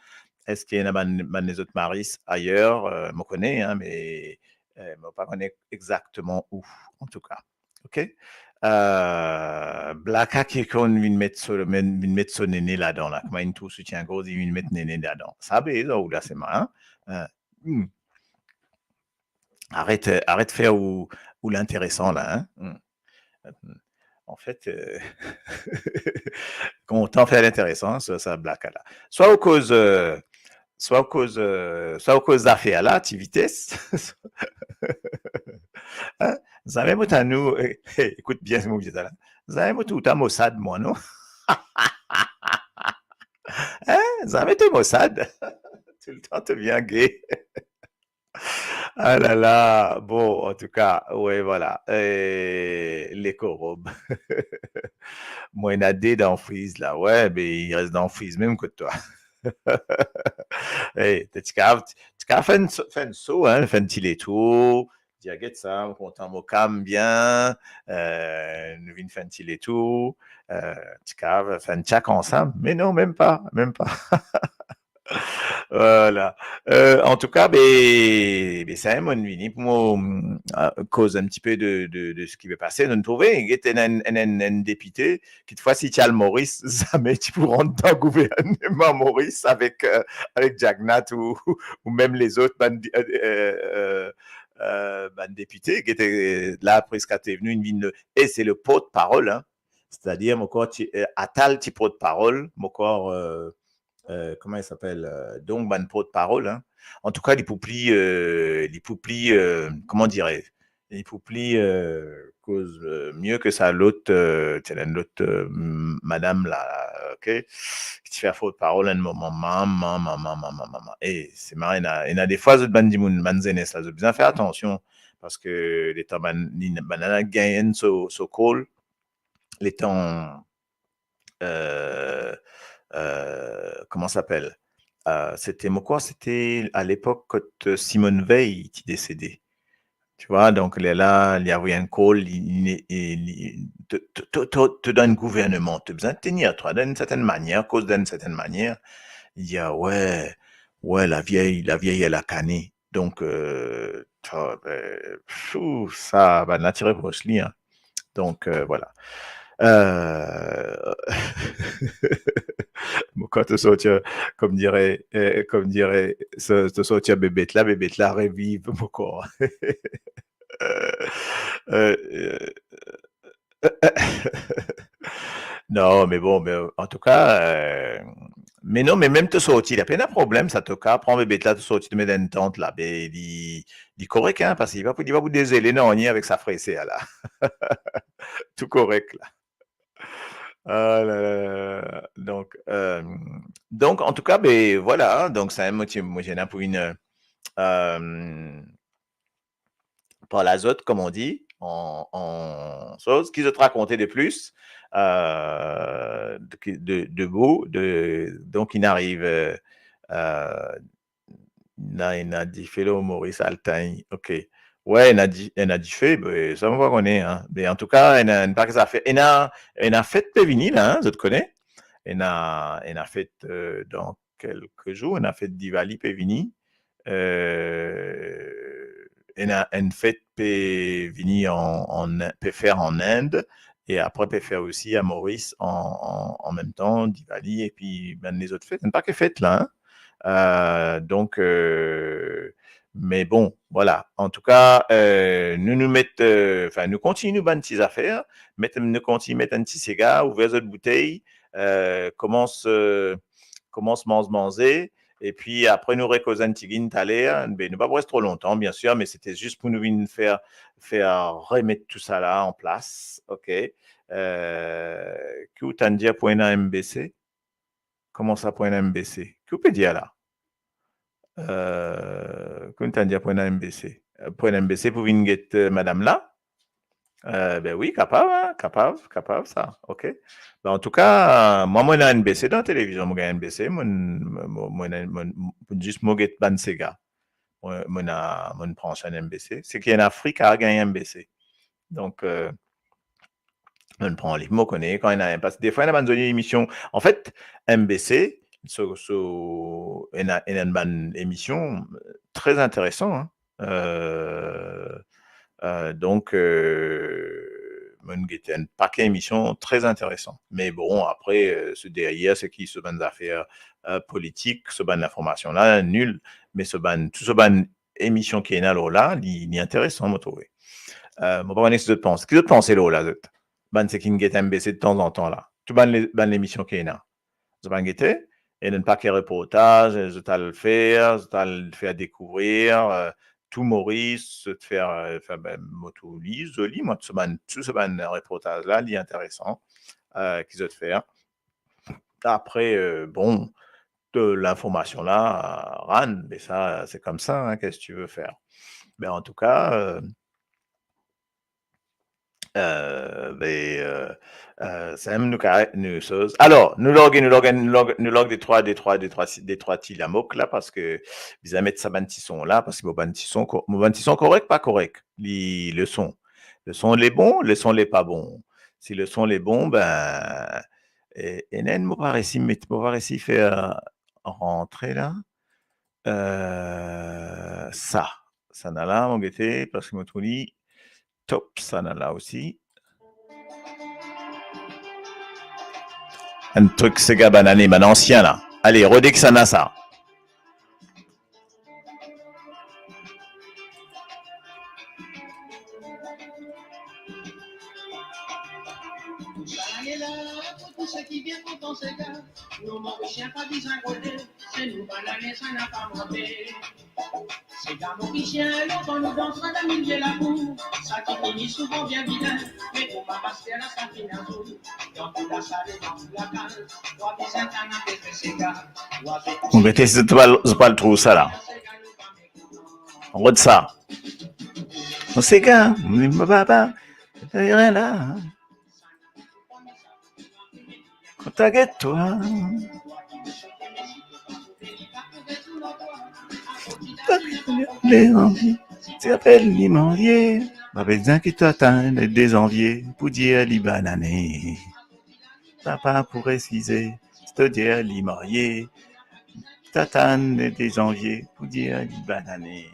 eski ena bann, bann lezot Maris ayer? Euh, mo kone, hein, me, euh, mo pa kone exakteman ou, antouka. Ok? Euh, Blaka ki konn vinn met so, vinn, vinn met so nene ladan la. Kouma inn trouv soutien-gorz, li vinn met nene ladan. Sa be, ou la sema, hein? Euh, hmm. Aret, euh, aret fer ou, ou linteresan la, hein? Hmm. En fait, euh, kontan fer linteresan, sa, sa Blaka la. Swa ou koz, euh, swa ou koz, euh, swa ou koz zafer la, ti vites. Hein? Zame mo tann ou, eh, eh, ekout bien sa mo dir la. Zame mo trouv twa mosad, mwa, non? Hein? Zame to mosad. Toultan to bien ge. Ah la la, bon, antouka, ouais, vwala. Eh, lekorom. Mwa, ena de dan friz la, ouais, be li res dan friz mem kot twa. Eh, ti kav, ti kav fer enn so, fer enn so, hein, fer enn ti letour, dir, get sa, mo kontan, mo kam bien, eh, nou vinn fer enn ti letour, eh, ti kav fer enn tyak ansam, me non, mem pa, mem pa. Vwala. Eh, antouka, be, be sa, mo vini pou mo, mm, eh, koz enn tipe de, de, de seki pe pase. Nou trouve, get enn, enn, enn, enn depite, kitfwa si ti al Moris, zame ti pou rant dan gouvernman Moris avek, eh, avek Jagannath ou, ou mem lezot bann, eh, eh, eh, eh, bann depite, get, eh, la preska ti vinn, vinn, e se le porte-parole, hein. C'est-à-dire, mo krwar ti, eh, Atal ti porte-parole, mo krwar, eh, eh, comment il s'appelle, eh, donk bann porte-parole, hein. Antouka, li pou pli, eh, li pou pli, eh, comment dirais, li pou pli, eh, koz, eh, mie ki sa lot, eh, ti ena enn lot, eh, m-, madam la, ok, ki ti fer porte-parole enn moman, mama, mama, mama, mama. Eh, se mari, ena, ena defwa zot bann dimoun, bann zenes la, zot bizin fer atansion, parski letan bann, li, bannla gagn so, so call, letan, eh, eh, comment s'appelle? Eh, sete, mo krwar sete a lepok kot Simone Veil ti desede. Tu vois, donk, lerla, li avoy enn call, li, li, li, to, to, to, to, to dan enn gouvernman, to bizin tenir twa dan enn sertenn manier, koz dan enn sertenn manier. Li dir, ah, ouais, ouais, laviey, laviey, elle a cané. Donk, eh, to, eh, pfou, sa, bannla ti repros li, hein. Donk, eh, vwala. Eh, mo krwar to sorti, comme dirait, eh, comme dirait, so, to sorti bebet la, bebet la reviv, mo krwar. Eh, eh, non, me bon, me antouka, eh, me non, me mem to sorti la, pena problem sa, to kav pran bebet la, to sorti, to met dan enn tant la, be li, li korek, hein, parski li pa pou, li pa pou dezele nanye avek sa freser la. Tou korek la. Ah la la la la. Donk, eh, donk, antouka, be, vwala, hein, donk, sa, mo ti, mo ti ena pou enn, eh, parl azot, comme on dit, an, an soz, ki zot rakonte de plis, eh, de, de, de bo, de, donk, inn ariv, eh, eh, ena, ena dife lor Moris, al tegn, ok. Ouais, ena di-, ena dife, be, sa mo pa kone, hein. Me antouka, ena, ena enn pake zafer, ena, ena fet pe vini la, hein, zot kone. Ena, ena fet, eh, dan kelke zour, ena fet Diwali pe vini. Eh, ena enn fet pe vini an, an, pe fer an Inde, e apre pe fer osi a Moris an, an, an mem tan, Diwali, epi bann lezot fet, enn pake fet la, hein. Eh, donk, eh, me bon, vwala. Antouka, eh, nou, nou met, eh, anfin, nou kontign nou bann ti zafer, met, nou kontign met enn ti sega, ouver zot boutey, eh, koumans, eh, koumans manz manze, epi apre nou rekoz enn tigit taler, be nou pa pou res tro lontan, bien sir, me sete zis pou nou vinn fer, fer remet tousala an plas, ok? Eh, ki ou tann dir pou ena M B C? Kouma sa pou ena M B C? Ki ou pe dir la? Eh, ki ou tann dir pou ena M B C? Eh, pou ena M B C pou vinn get, eh, madam la? Eh, be wi, kapav, hein, kapav, kapav sa, ok. Be, antouka, mwa, mo ena M B C dan televizion, mo gagn M B C, mo, mo, mo, mo, mo, zis mo get bann sega. Mo, mo ena, mo pran swenn M B C. Seki ena fri kav gagn M B C. Donk, eh, mo pran li, mo kone kan ena, parski defwa ena bann zoli emision. Anfet, M B C, so, so, ena, ena bann emision, eh, tre interesan, hein. Eh, eh, donk, eh, mo get enn pake emision tre interesan. Me bon, apre, eh, so deryer, seki so bann zafer, eh, politik, so bann linformasion la, nil. Me so bann, tou so bann emision ki ena lor la, li, li interesan, mo trouve. Eh, mo pa kone ki zot panse. Ki zot panse lor la, zot? Bann seki get M B C detanzantan la. Tou bann le-, bann lemision ki ena. Zot pa gete, ena enn pake reportaz, zot al fer, zot al fer dekouvrir, eh, tou Moris, zot fer, eh, fer, be, mo trouv li zoli, mwa, tou so bann, tou so bann reportaz la, li interesan, eh, ki zot fer. Apre, eh, bon, de linformasion la, eh, rann, me sa, se koumsa, hein, qu'est-ce que tu veux faire? Be, antouka, euh, euh, be, euh, euh, samem nou ka, nou soz. Alor, nou larg, nou larg, nou larg, nou larg de trwa, de trwa, de trwa, de trwa ti lamok la, parski bizin met sa bann ti son la, parski mo bann ti son ko-, mo bann ti son korek, pa korek, li, le son. Le son, li bon, le son, li pa bon. Si le son, li bon, be, e, e ena enn mo pa resi met, mo pa resi fer rantre la. Euh, sa, sa la, mo gete, parski mo trouv li top, sa la osi. Enn trik sega bann ane, bann ansien la. Ale, rod ek sa la, sa. Tou sa la, e la, pou tou seki bien kontan sega, nou Morisien pa bizin rode, se nou bann ane sa napa monte. Sega Morisien, lontan nou dans dan milie lakour, sa ki fini souvan bien vilin, me kouma master la sa finn azour, dan tou lasal, dan tou lakaz, twa bizin tann ape sega. Mo gete si zot pral, zot pral trouv sa la. Rod sa. Mo sega, mo papa, rien la. Kan ta get twa, dezanvie, ti apel li marye, pa bizin ki to atann dezanvie pou dir li bonn ane. Papa pou reskize, si to dir li marye, to atann dezanvie pou dir li bonn ane.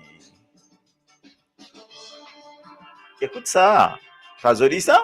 Ekout sa, pa zoli sa?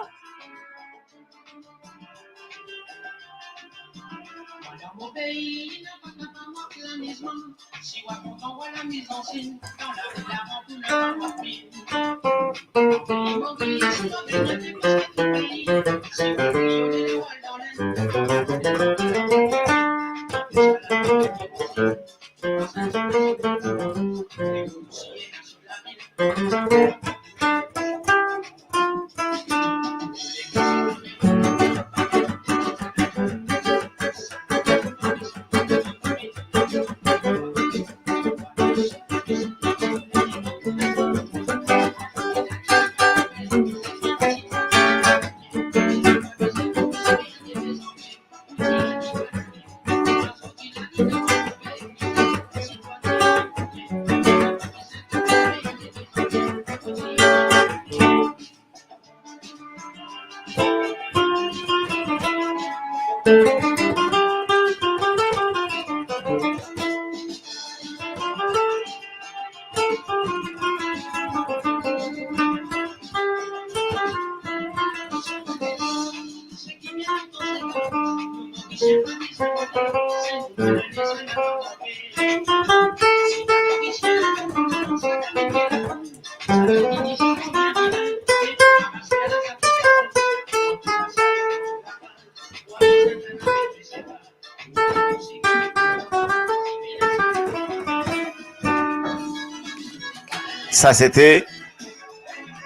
Sa, sete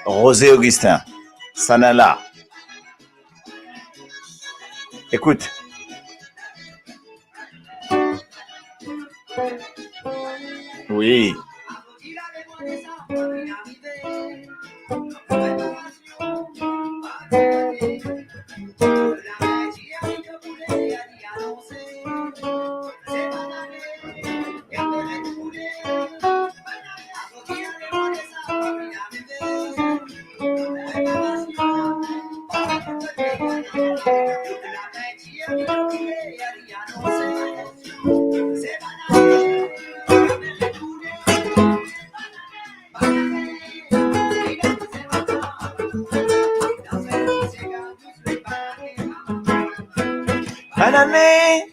Rosé Augustin. Sa la la. Ekout. Wi. Bonn ane.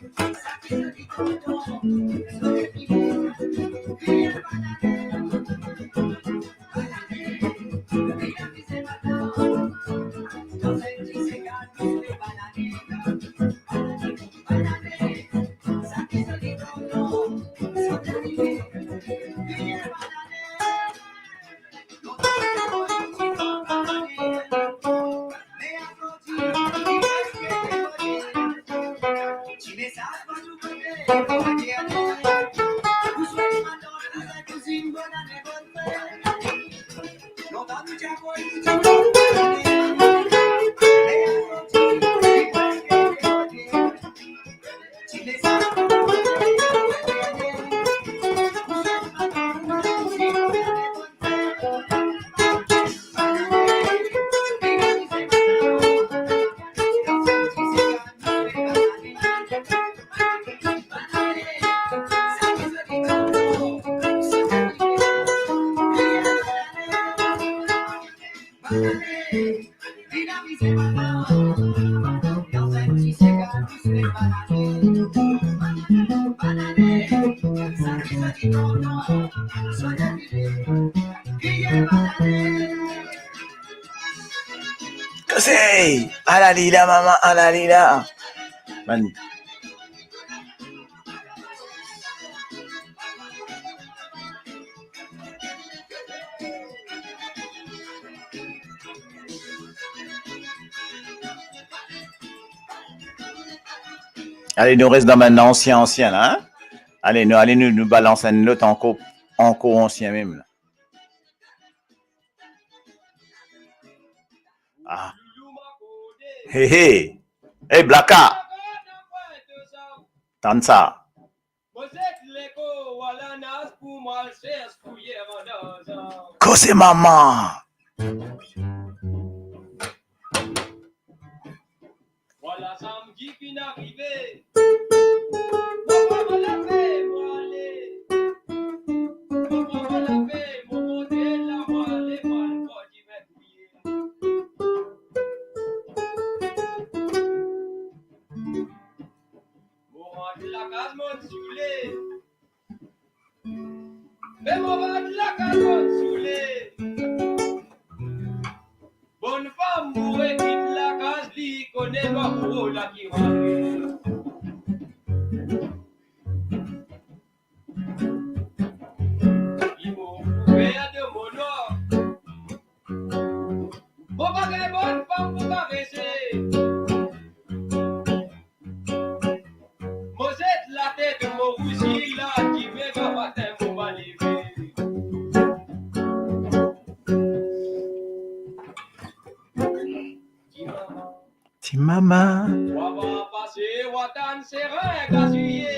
Koze, ala li la, mama, ala li la. Bann Ale, nou res dan bann ansien, ansien la, hein? Ale, nou, ale, nou, nou balans enn lot ankor, ankor ansien mem la. Ah. Hey, hey. Hey, Blaka. Tann sa. Koze mama. Vwala samdi finn arive. Mo pa mo lape, mo ale. Mo pa mo lape, mo monte la, mo ale, mo al bor dime touye. Mo rant lakaz, mo soule. Me mo rant lakaz, mo soule. Bann fam boure kit lakaz, li kone lwa bouro la ki rant. Li mo ouver de mo nwa. Mo pa gagn bann fam pou karese. Mo zet latet, mo rousi la, dime gramatin mo pa leve. Ti mama. Ti mama. Wa pa pase, wa tann serin gazouye.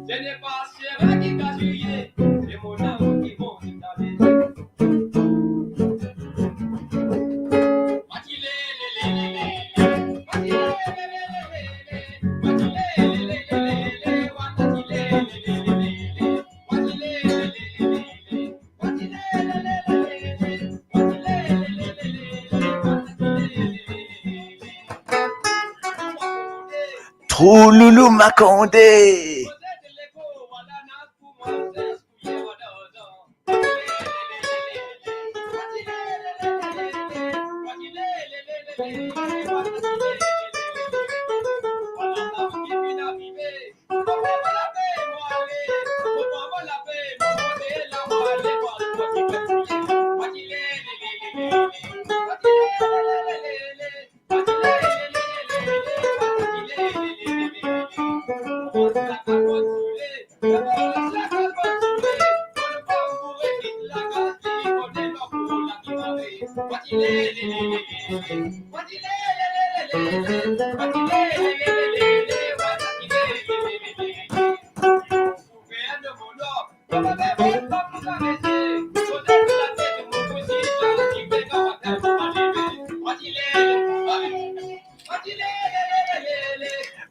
Se ne pa serin ki gazouye, se mo nam ki mont dan leze. Trouloulou Makonde.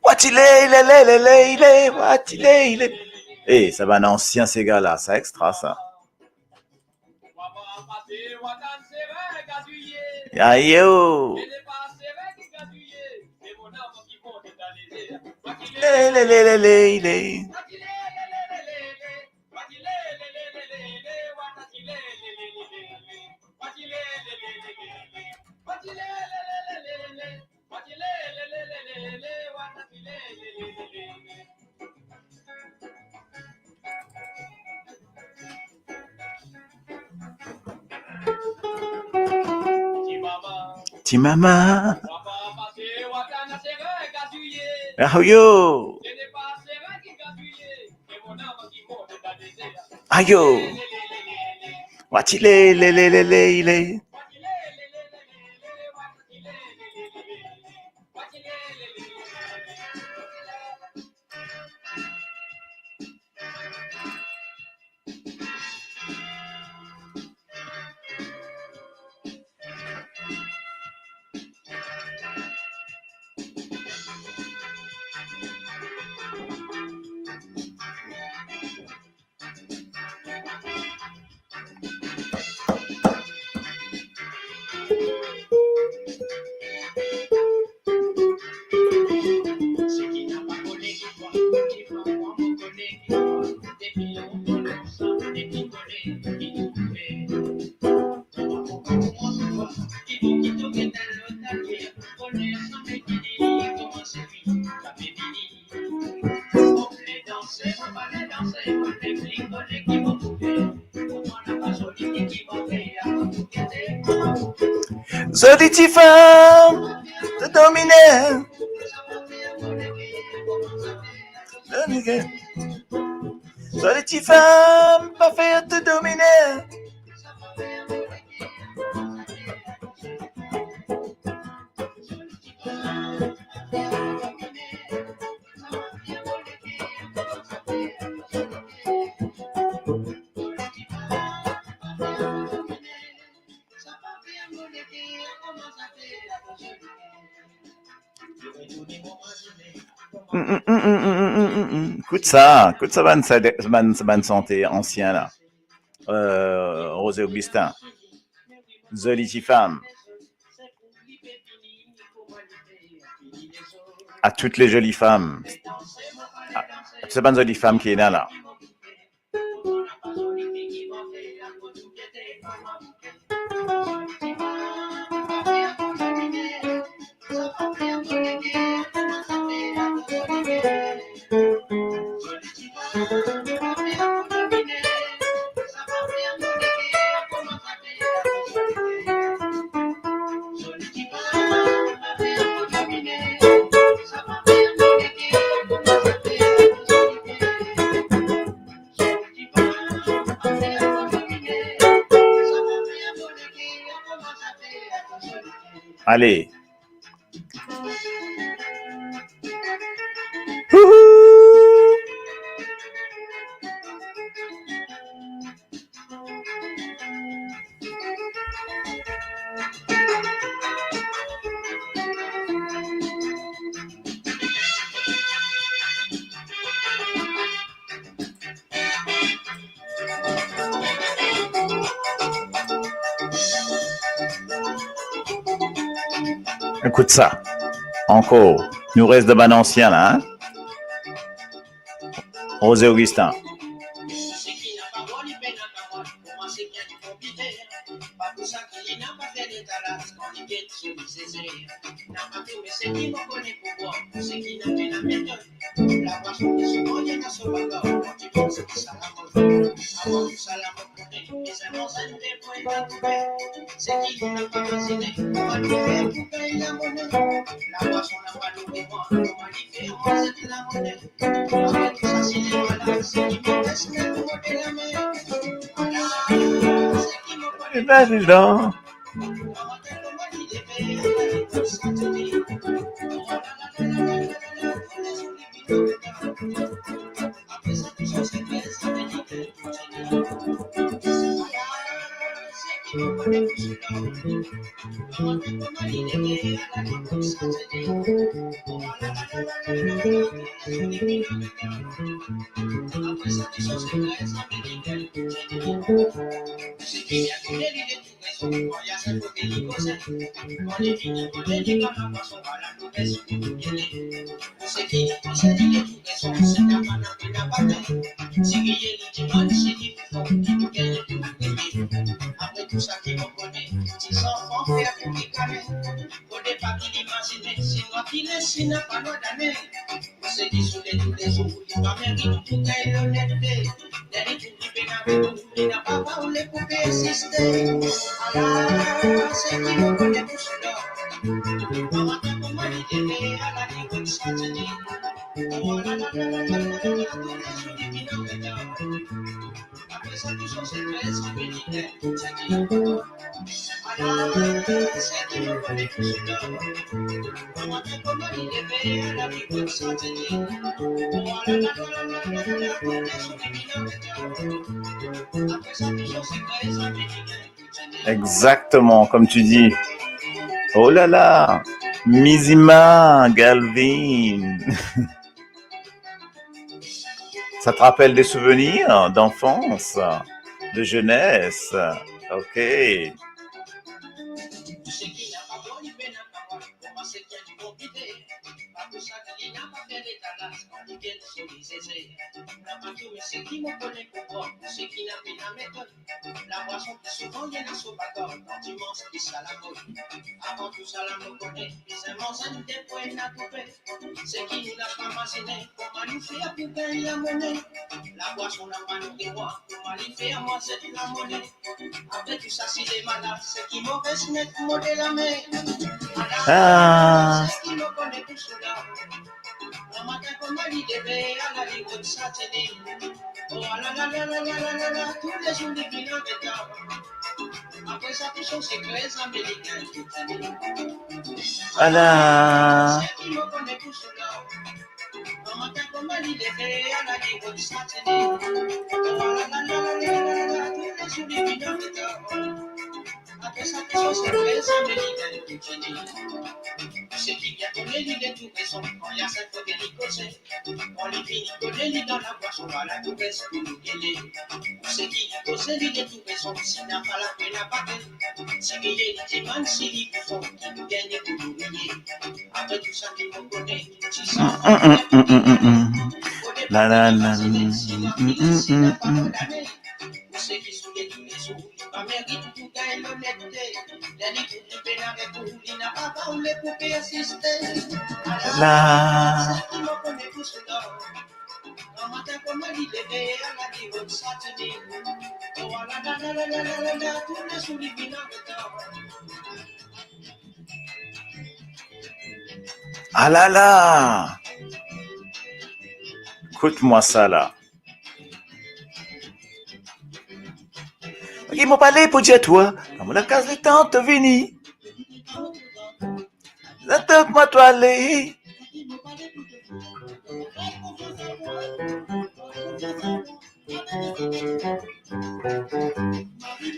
Wa ti lele, lele, lele, lele, wa ti lele, lele. Eh, sa bann ansien sega la, sa extra sa. Ayo. Lele, lele, lele. Ti mama. Ayo. Ayo. Wa ti lele, lele, lele, lele. Zoli tifam, to domine. Zoli tifam, pa fer to domine. Mm, mm, mm. Kout sa, kout sa bann, bann, bann sante ansien la. Euh, Rose Augustin. Zoli tifam. A tout les jolies femmes. A, a tout bann zoli fam ki ena la. Ale. Houhou. Ekout sa. Ankor. Nou res dan bann ansien la, hein? Rose Augustin. Prézidan. Exactement, comme tu dis. Oh là là, Mizima Galvin. Ça te rappelle des souvenirs d'enfance, de jeunesse. Ok. Seki napa boni pena kawa, kouma seki enn konpite. Pa pou sa ki li napa fer letalas, kan li gagn so li zeze. Napa tou, me seki mo kone pou bwar, seki na pena metod. Labwason pli souvan, li ena so bakor, kan dimans li sa lakol. Avan tou sa la, mo kone, bizin manz enn de pwin na koupe. Seki nou napa mazine, kouma nou fer pou gagn lamone. Labwason napa nou devwar, kouma li fer mwa zet lamone. Apre tou sa, si le malad, seki mo resmet mo de lame. Ah. Seki mo kone tou sela. Gramatin kouma li leve, ala li rod satini. Oh, ala la la la la la la la, toulezour li vinn aretar. Apre sa, tou so sekre, Amerikin tou tini. Ala. Seki mo kone tou sela. Gramatin kouma li leve, ala li rod satini. Oh, ala la la la la la la, toulezour li vinn aretar. Apre sa, tou so sekre, Amerikin tou tini. Seki bien kone li, li ena tou rezon, kan li a sink kote li koze. Kan li fini kone li dan labwason, ala tou res pou nou gete. Seki li koze, li ena tou rezon, si napa lapena pa gagn. Si riye li dimann, si li bouffon, ki nou gagne pou nou riye. Apre tou sa ki nou kone, ti sa, mm, mm, mm, mm, mm, mm. La, la, la, mm, mm, mm, mm, mm. Seki soule toulezour, li pa merit pou gagn lonete. Ler li trouv li pena rekour, li napa parle pou persiste. La. Seki mo kone tou sela. Gramatin kouma li leve, ala li rod satini. Oh, ala la la la la la la, toulezour li vinn aretar. Ala la. Ekout mwa sa la. Ki mo pale pou dir twa, dan mo lakaz letan to vini. Latant mwa to ale.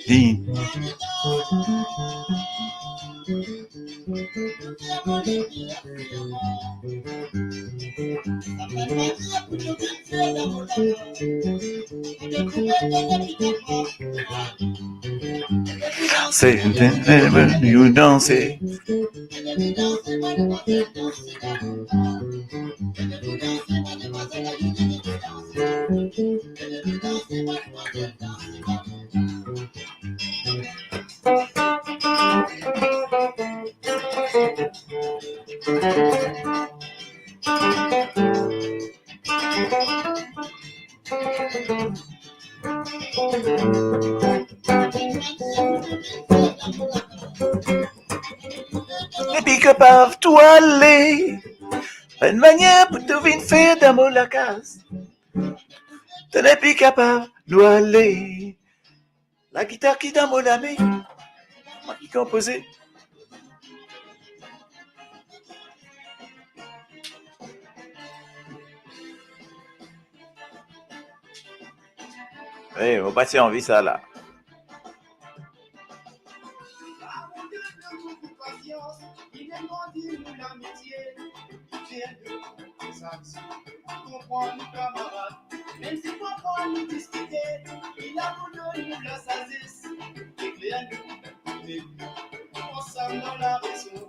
Li. Se, nou danse. Li pi kapav to ale. Pa enn manier pou to vinn fer dan mo lakaz. To nepli kapav, nou ale. Lagitar ki dan mo lame. Mwa ki konpoze. Ey, mo pa ti anvi sa la. Konpran nou kamarad, mem si parfwa nou diskite, li la pou donn nou lasazes, ekler nou, met nou ansam dan larezon.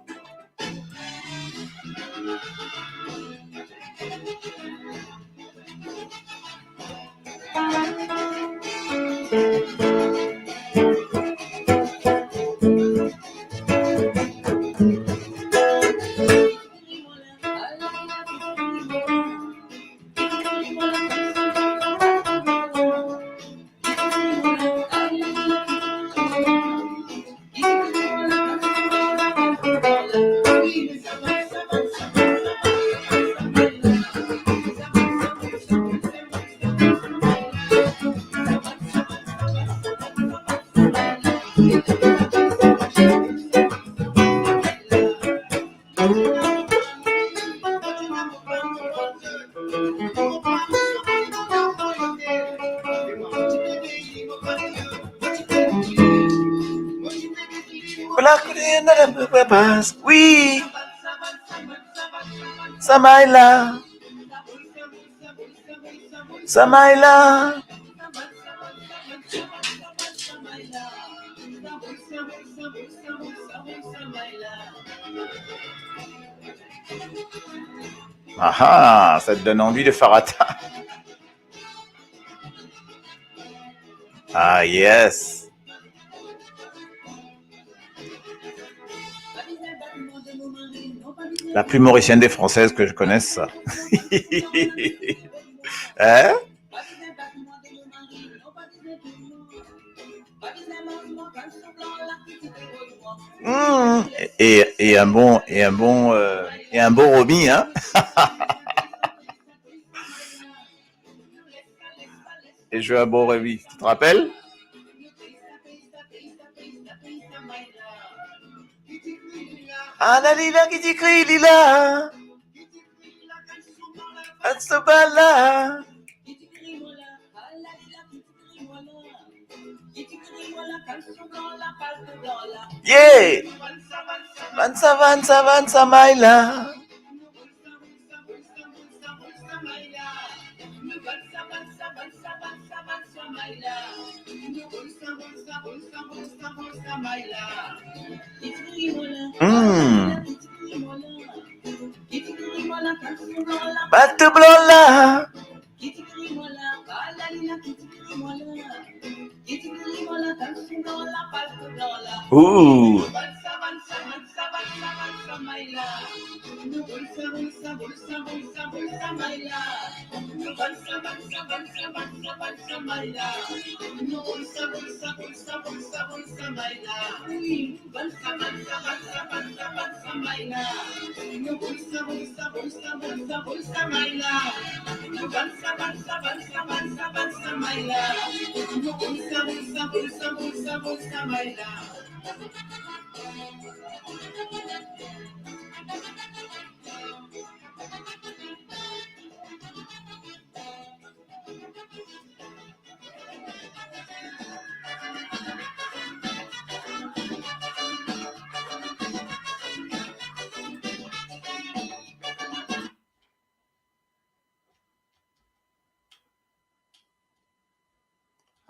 Wi. Samay la. Samay la. Ah ah, ça te donne envie de faire atta. Ah yes. La plus mauricienne des Françaises que je connaisse, ça. Hein? Hmm. Et, et un bon, et un bon, euh, et un bon Romy, hein? Et je veux un bon Romy. Tu te rappelles? Ana lila ki ti kri lila. Ansobala. Yeah. Vansa, vansa, vansa, maila. Hmm. Batu blola. Ooh.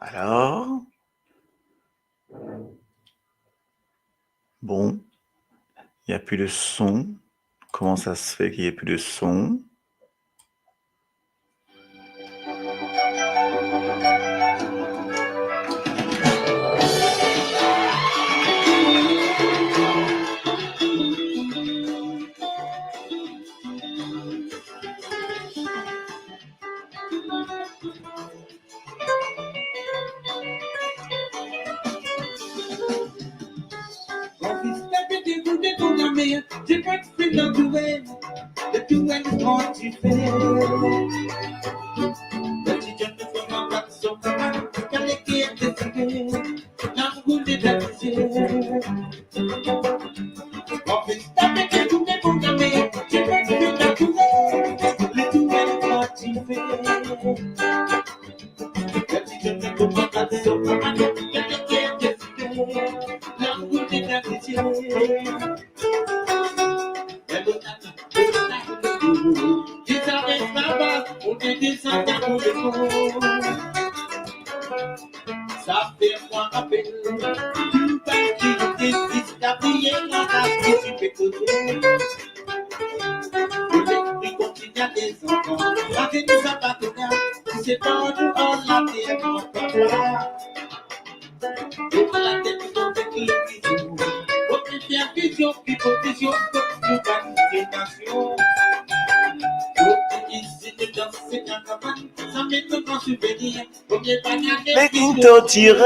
Alors, bon, il n'y a plus de son. Comment ça se fait qu'il n'y ait plus de son ? Begin to tire.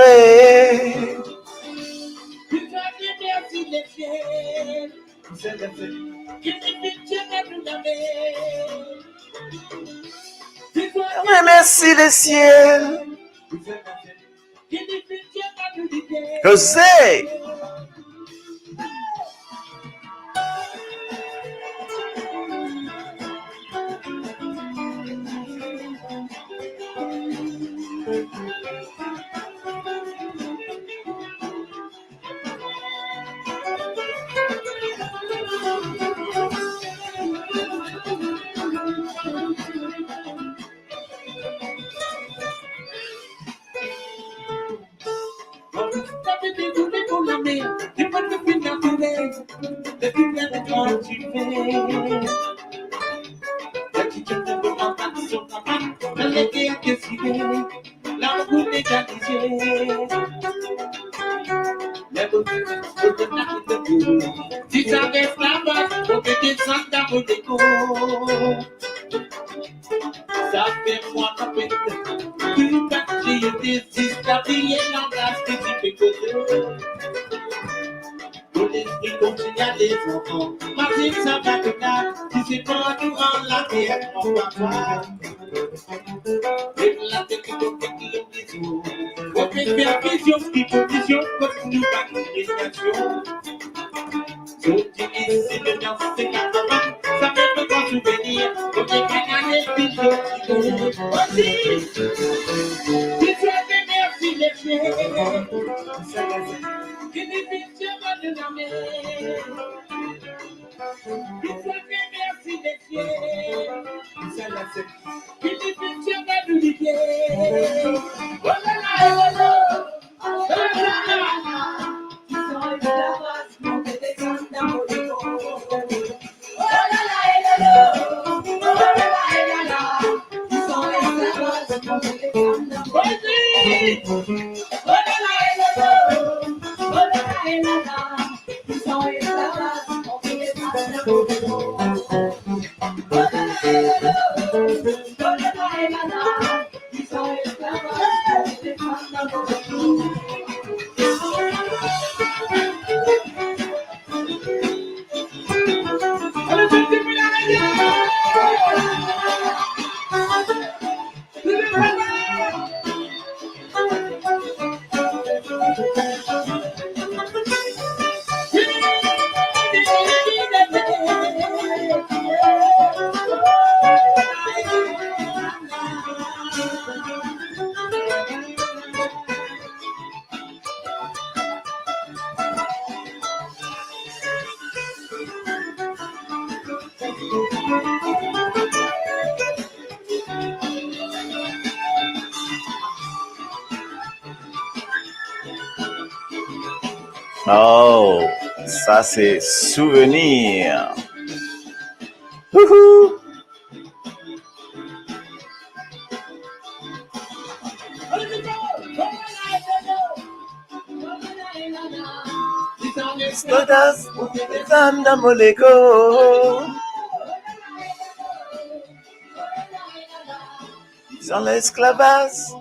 Remercie le ciel. José. Depi lè kan ti pe, lè ti ti pe, papa ti so papa, lè lete a deside, lamour legalize. Lè mo, mo te pa ki te pou, si sa res labas, mo pe desann dan mo lekol. Sa fer mwa lapet, tou bann ti ete zis abiye langaz ki ti pe koze. Mo lespri kontign ale zanfan, mazinn sa va donn, si se pa nou an later, nou papa. Ek latet ki kote ki nou bizou. Mo pe fer vizion, ki pozision, kot nou bann imilyasion. Sorti isi, le dans se karnaval, sa pe pou mwa souvenir, kot bann ane bizou. Osi, bizou de mersi, lesie. Ki ni bizou de lame. Bizou de mersi, lesie. Bizou de mersi, lesie. Oh, sa se souvenir. Wouhou! Stardust, Zanda Moleko. Zis an lesklavaz.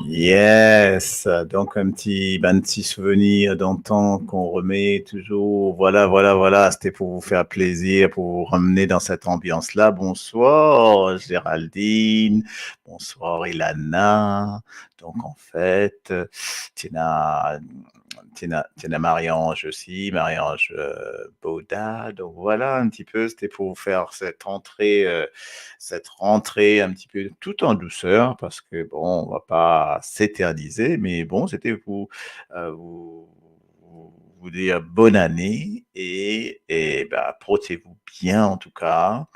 Yes, donk enn ti, bann ti souvenir d'antan qu'on remet toujours. Voilà, voilà, voilà, c'était pour vous faire plaisir, pour vous ramener dans cette ambiance-là. Bonsoir Géraldine, bonsoir Ilana. Donc en fait, euh, Tina, Tina, Tina Marie-Ange aussi, Marie-Ange, euh, Baudat. Donc voilà, un petit peu, c'était pour vous faire cette rentrée, euh, cette rentrée un petit peu tout en douceur, parce que bon, on va pas s'éterniser, mais bon, c'était pour, euh, vous, vous dire bonne année et, et ben, portez-vous bien en tout cas.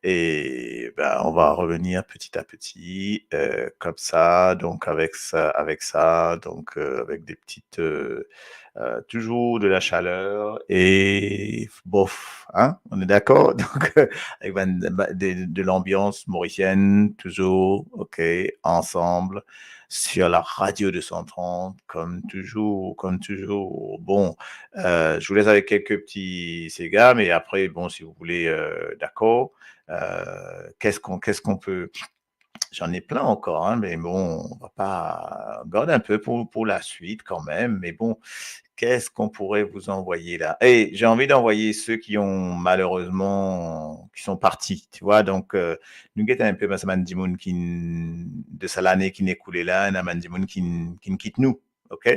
Et ben, on va revenir petit à petit, euh, comme ça, donc avec ça, avec ça, donc, euh, avec des petites, euh, euh, toujours de la chaleur et bof, hein, on est d'accord ? Donc, euh, avec ben, ben, de, de l'ambiance mauricienne, toujours, ok, ensemble, sur la radio deux cent trente, comme toujours, comme toujours. Bon, euh, je vous laisse avec quelques petits ségas, mais après, bon, si vous voulez, euh, d'accord, euh, qu'est-ce qu'on, qu'est-ce qu'on peut, j'en ai plein encore, hein, mais bon, on va pas, garde un peu pour, pour la suite quand même, mais bon, qu'est-ce qu'on pourrait vous envoyer là ? Et j'ai envie d'envoyer ceux qui ont malheureusement, qui sont partis, tu vois, donc, euh, nou get enn pe sa bann dimoun ki, de sa lane ki ekoule la, ena bann dimoun ki, ki kit nou, ok ?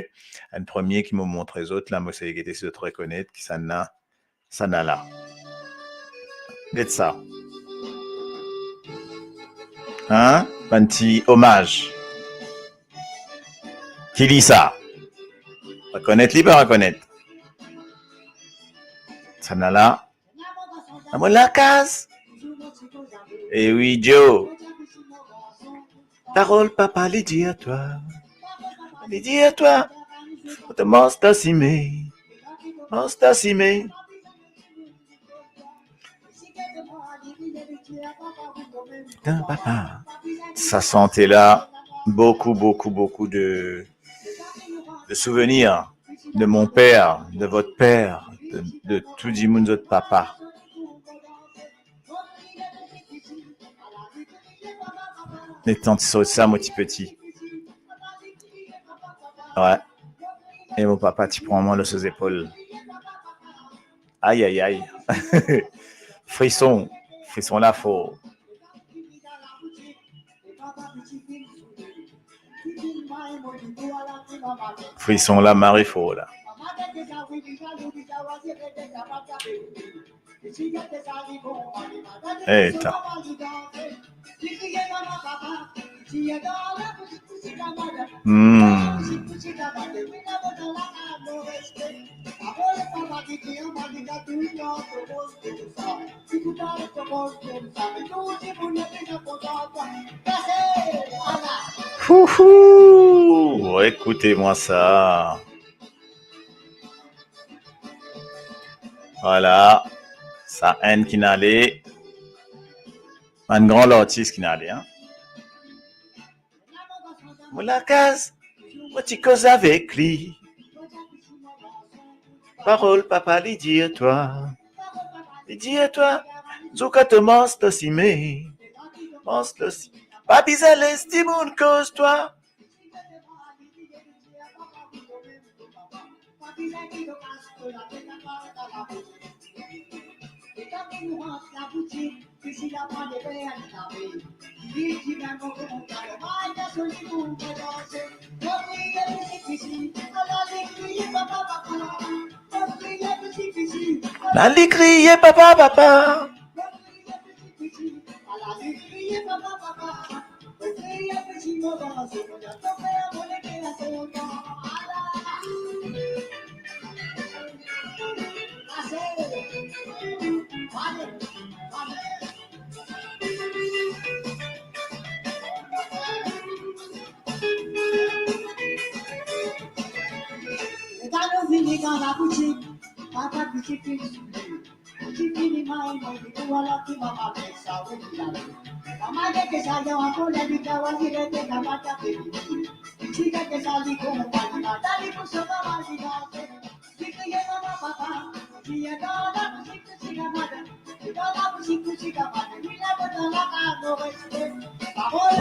Enn premie ki mo montre zot la, mo sey gete si zot rekonet kisannla, sannla la. Get sa. Hein ? Bann ti omaz. Ki li sa ? Rekonet li, pa rekonet ? Sannla la. Amour la case. Eh oui, Joe. Parol papa li dir twa. Li dir twa. To manz to sime. Manz to sime. Putain, papa. Sa sante la, beaucoup, beaucoup, beaucoup de, de souvenirs de mon père, de votre père, de, de tou dimoun zot papa. Letan ti sort sa, mo ti peti. Ouais. E mo papa ti pran mwa lor so zepol. Ay, ay, ay. Frison. Frison la for. Frison la mari for la. Eta. Hmm. Houhou, écoutez-moi ça. Voilà. Sa enn ki inn ale. Bann gran lartis ki inn ale, hein. Mo lakaz, mo ti koz avek li. Parol papa li dir twa. Li dir twa, zouka to manz to sime. Manz to sime. Pa bizin les dimoun koz twa. Lale kriye papa, papa. Lale kriye papa, papa.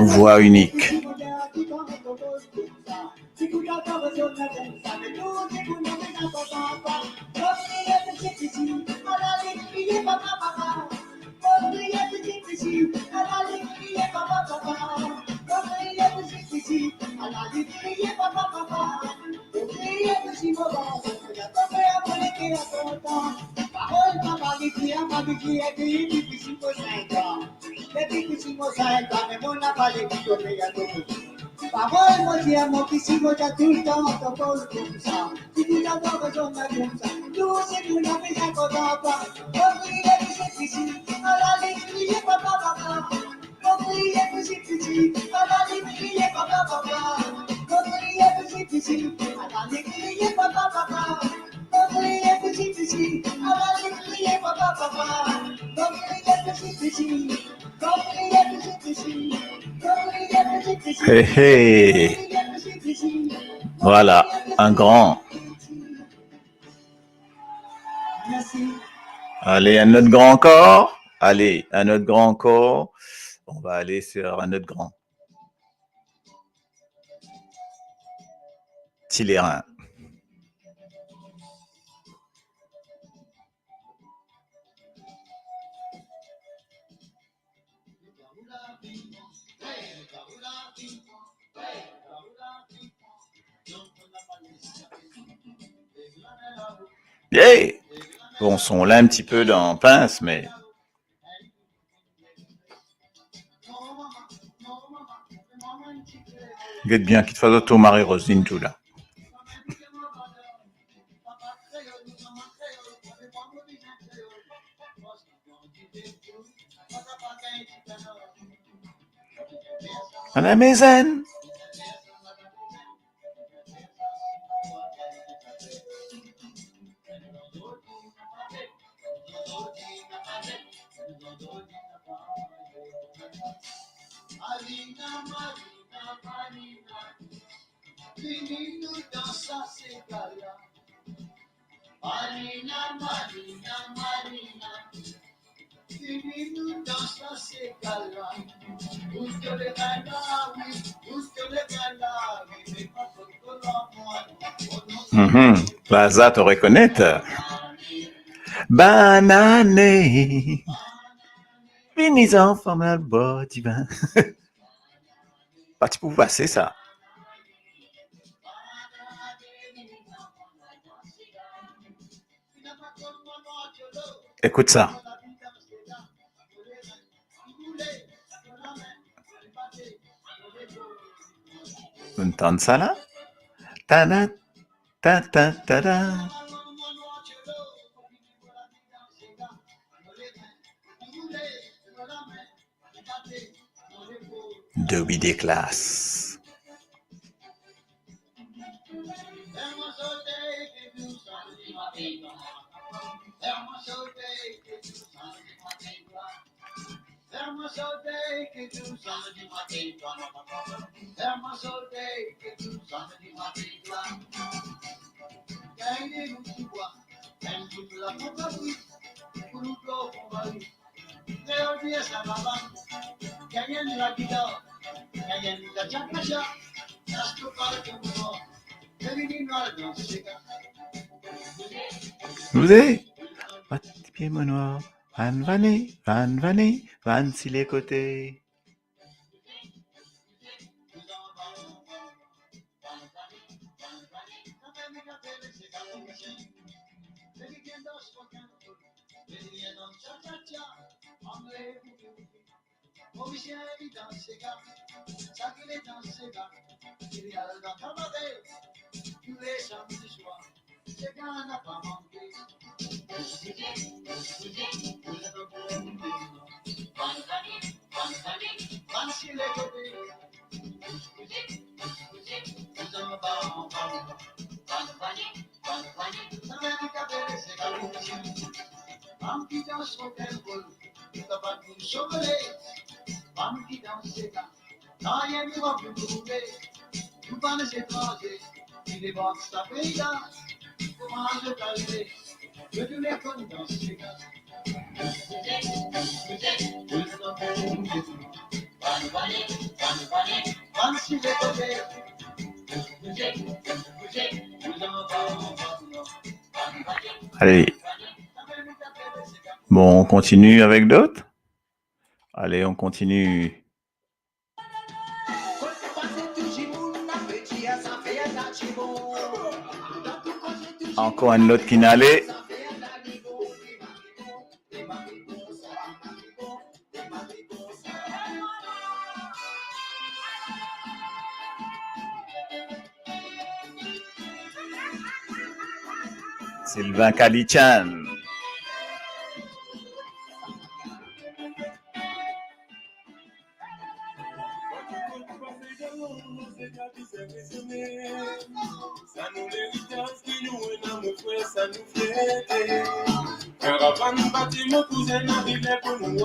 Voix unique. Hey, hey. Voilà, un grand. Allez, un autre grand encore. Allez, un autre grand encore. On va aller sur un autre grand. Ti Lerin. Hey! Bon, son la un petit peu dans pince, mais get bien, ki ti fason to mari Rosine tou la. Ala mezann. Mhm. Baza, to rekonet. Banane. Vini zanfan, al bwar divin. Pa ti pou pase sa. Ekout sa. Zot tann sa la? Tana, ta, ta, ta, ta. Dobi de klas. Vous voyez ? Bann tipie mo nwar, vann vane, vann vane, vann si lekote. Allez. Bon, on continue avec d'autres. Allez, on continue. Ankor enn lot ki inn ale. Sylvain Kalichan.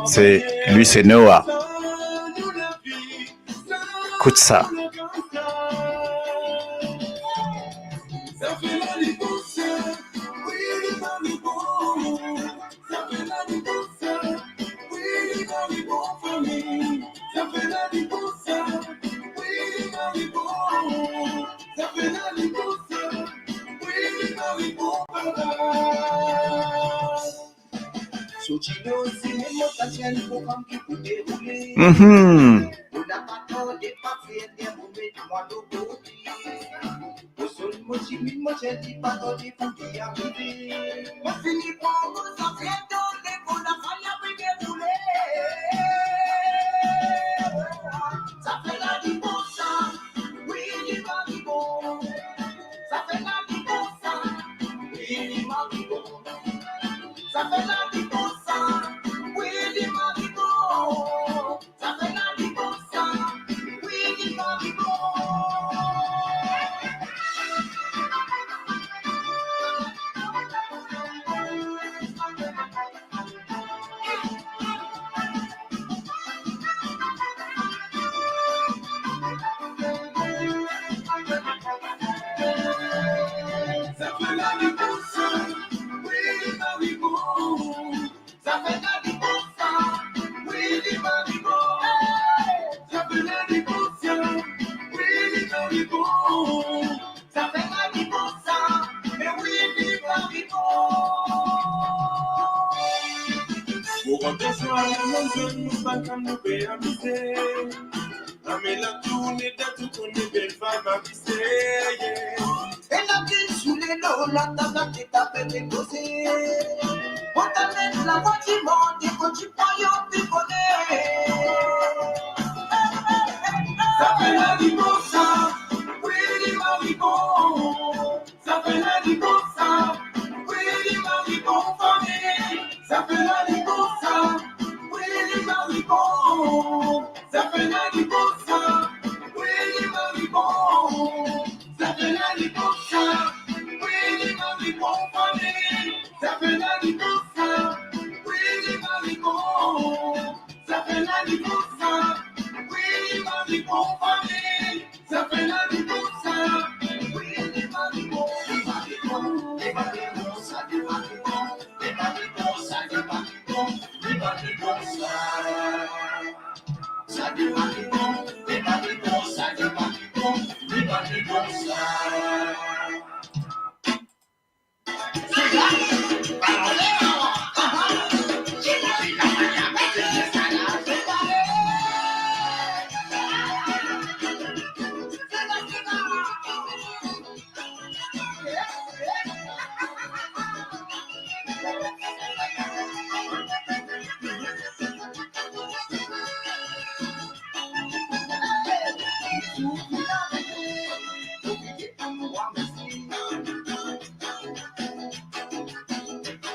C'est lui, c'est Noah. Écoute ça. Mhm.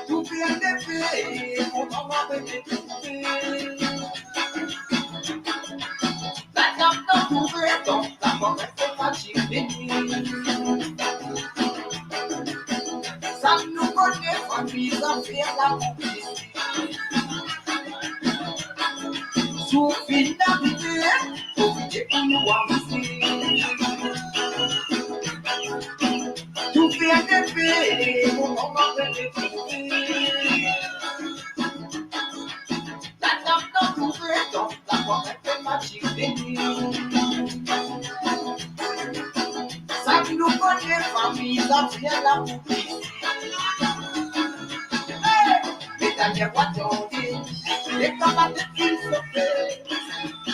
Toufe enn defe, kontan mwa rete toufe. Ladam dan toufe, dan lamann, se fatig vini. Sa nou kone, fami zafer lapoublisite. Si ou finn arive, profite pou nou amize. Toufe enn defe, kontan mwa rete toufe. Ladam dan toufe, dan lamann, se fatig vini. Sa ki nou kone, fami zafer lapoublisite. Hey! Met ale, wa tande, letan latet finn sofe,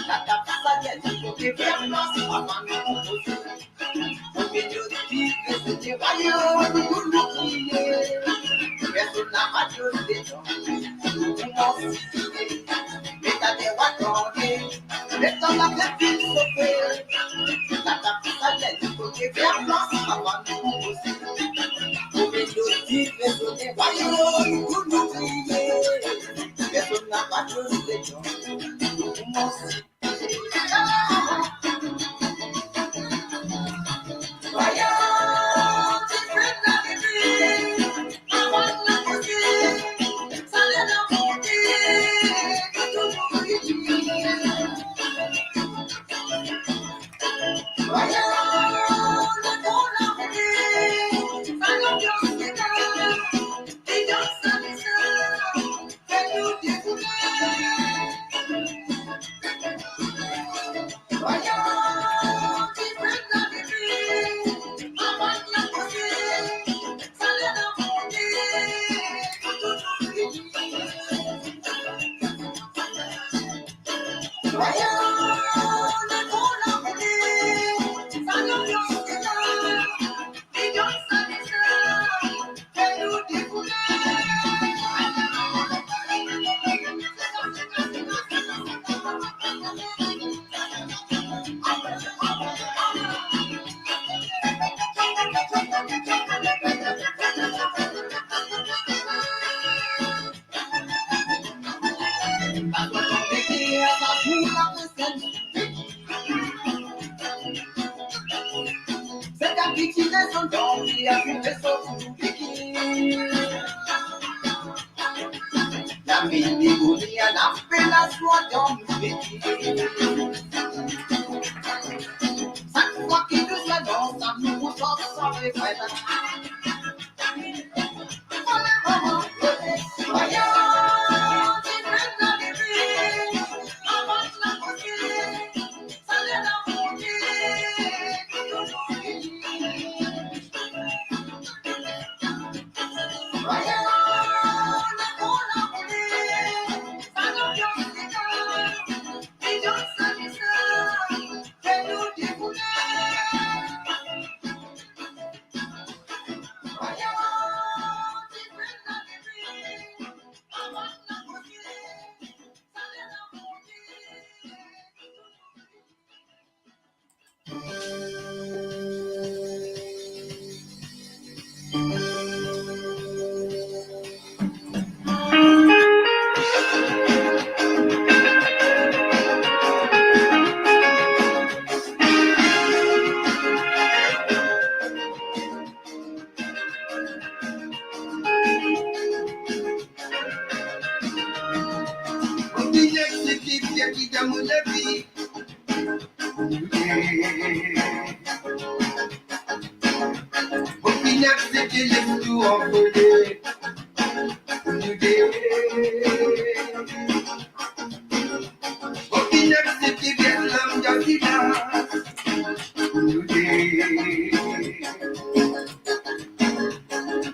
latab sa li kote, fer plas, papa nou pou koze. Pou vinn nou dir, se te wayo, nou tou nou kriye. Personn napa doz letan, nou koumans siye. Met ale, wa tande, letan latet finn sofe, latab sa li kote, fer plas, papa nou pou koze. Pou vinn nou dir, se te wayo, nou tou nou kriye. Personn napa doz letan, nou koumans siye. Mo finn aksepte Bondie dan mo lavi. Mo finn aksepte les tou anvole. Mo finn aksepte get lam dan silans.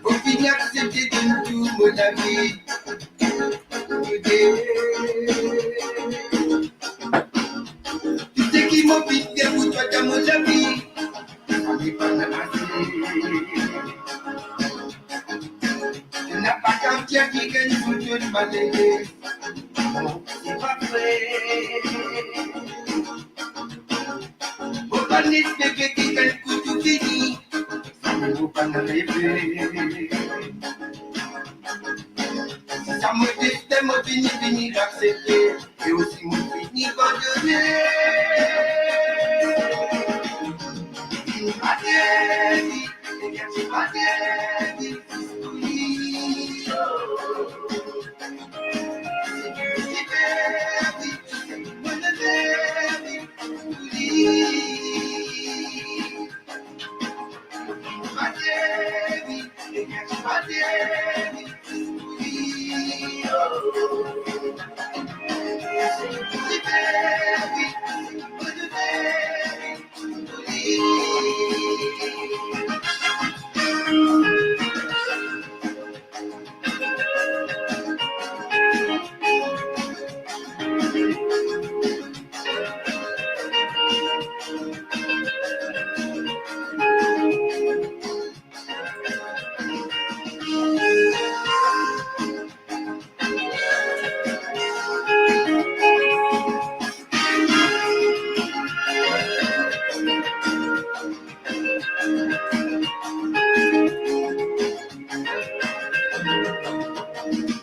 Mo finn aksepte donn tou mo lavi. Tou seki mo finn fer pou twa dan mo lavi, sa nepa'nn ase. Napa kapav dir kikenn pou donn malere. Non, se pa vre. Mo Nis bebe ki gagn kou tou fini, sa mo pa reve. Sa mo destin, mo fini, fini aksepte, e osi mo fini abandone. Vinn pa devi, e vinn pa devi, oh.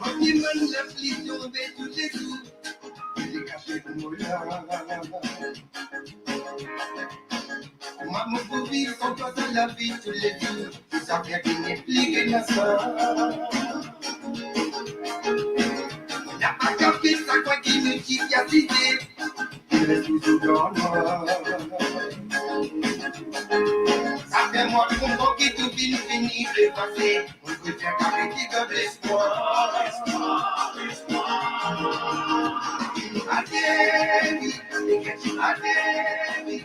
Mo dimann lapli tonbe toulezour, li kase mo la. Mwa mo pou viv san twa dan lavi toulezour, sa fer ki nepli ena sa. Napa kafe sa kwa ki nou ti asize, li res touzour dan nwar. Sa fer mwa konpran ki tou fini, fini efase. Mo prefer gard ti grenn lespwar. Vinn pa devi, vinn pa devi.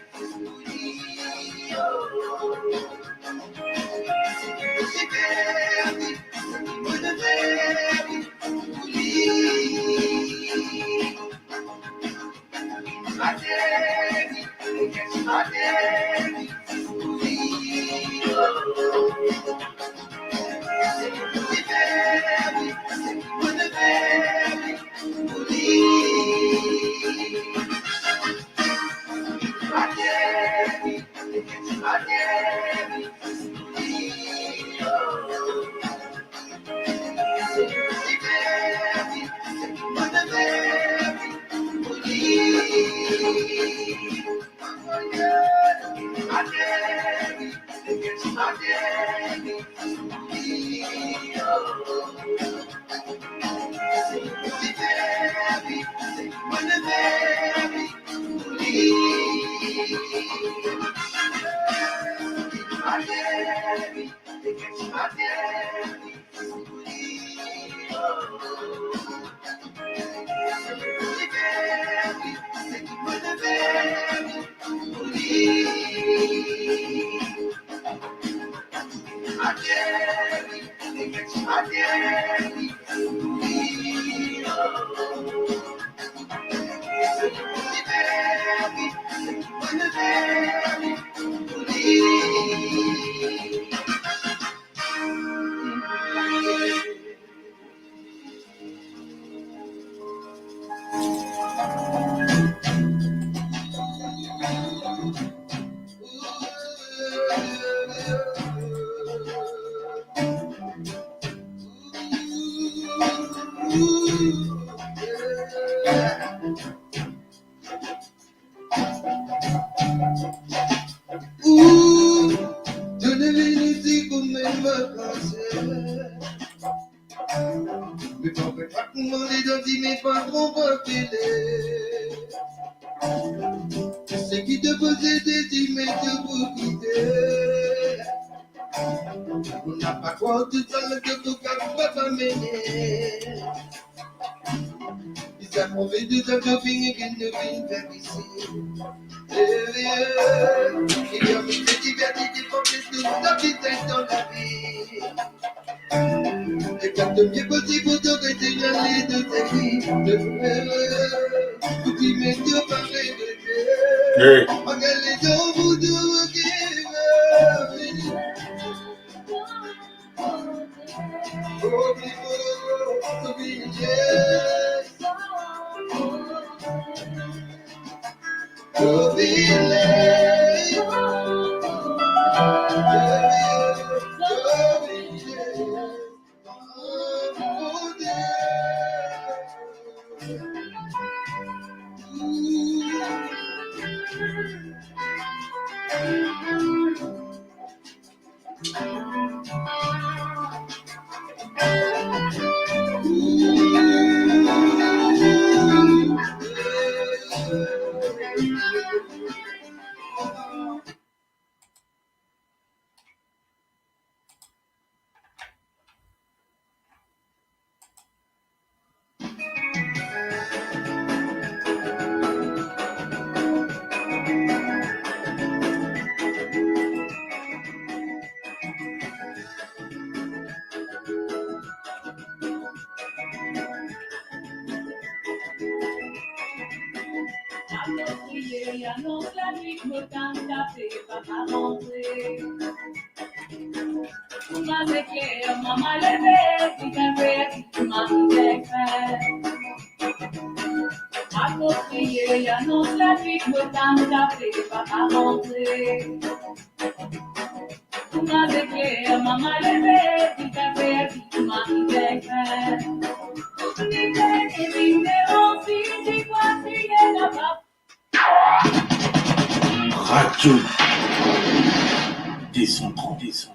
Ou, to inn vini isi kouma enn vakanser. Me pa pe pa kouma li dan dime pa tro vakile. Seki to poze de dime to pou kite. Ou napa krwar tou sa to pou kapav amene. Bizin prouve tou sa to fini vinn, nou vinn fer isi. Eh, eh, ki permet de diverti, de profit tou sa ki tann dan lavi. E kan to mie posib pou to rete ale dan ta vi, pou ki met to pa regrete. Hey. Magal letan pou to regrete. Akoz kriye, anons lanwit, mo tann kafe, papa rantre. Kouma zekler, mama leve, ti kafe, mama fer. Akoz kriye, anons lanwit, mo tann kafe, papa rantre. Kouma zekler, mama leve, ti kafe, mama fer. Radio deux cent trente.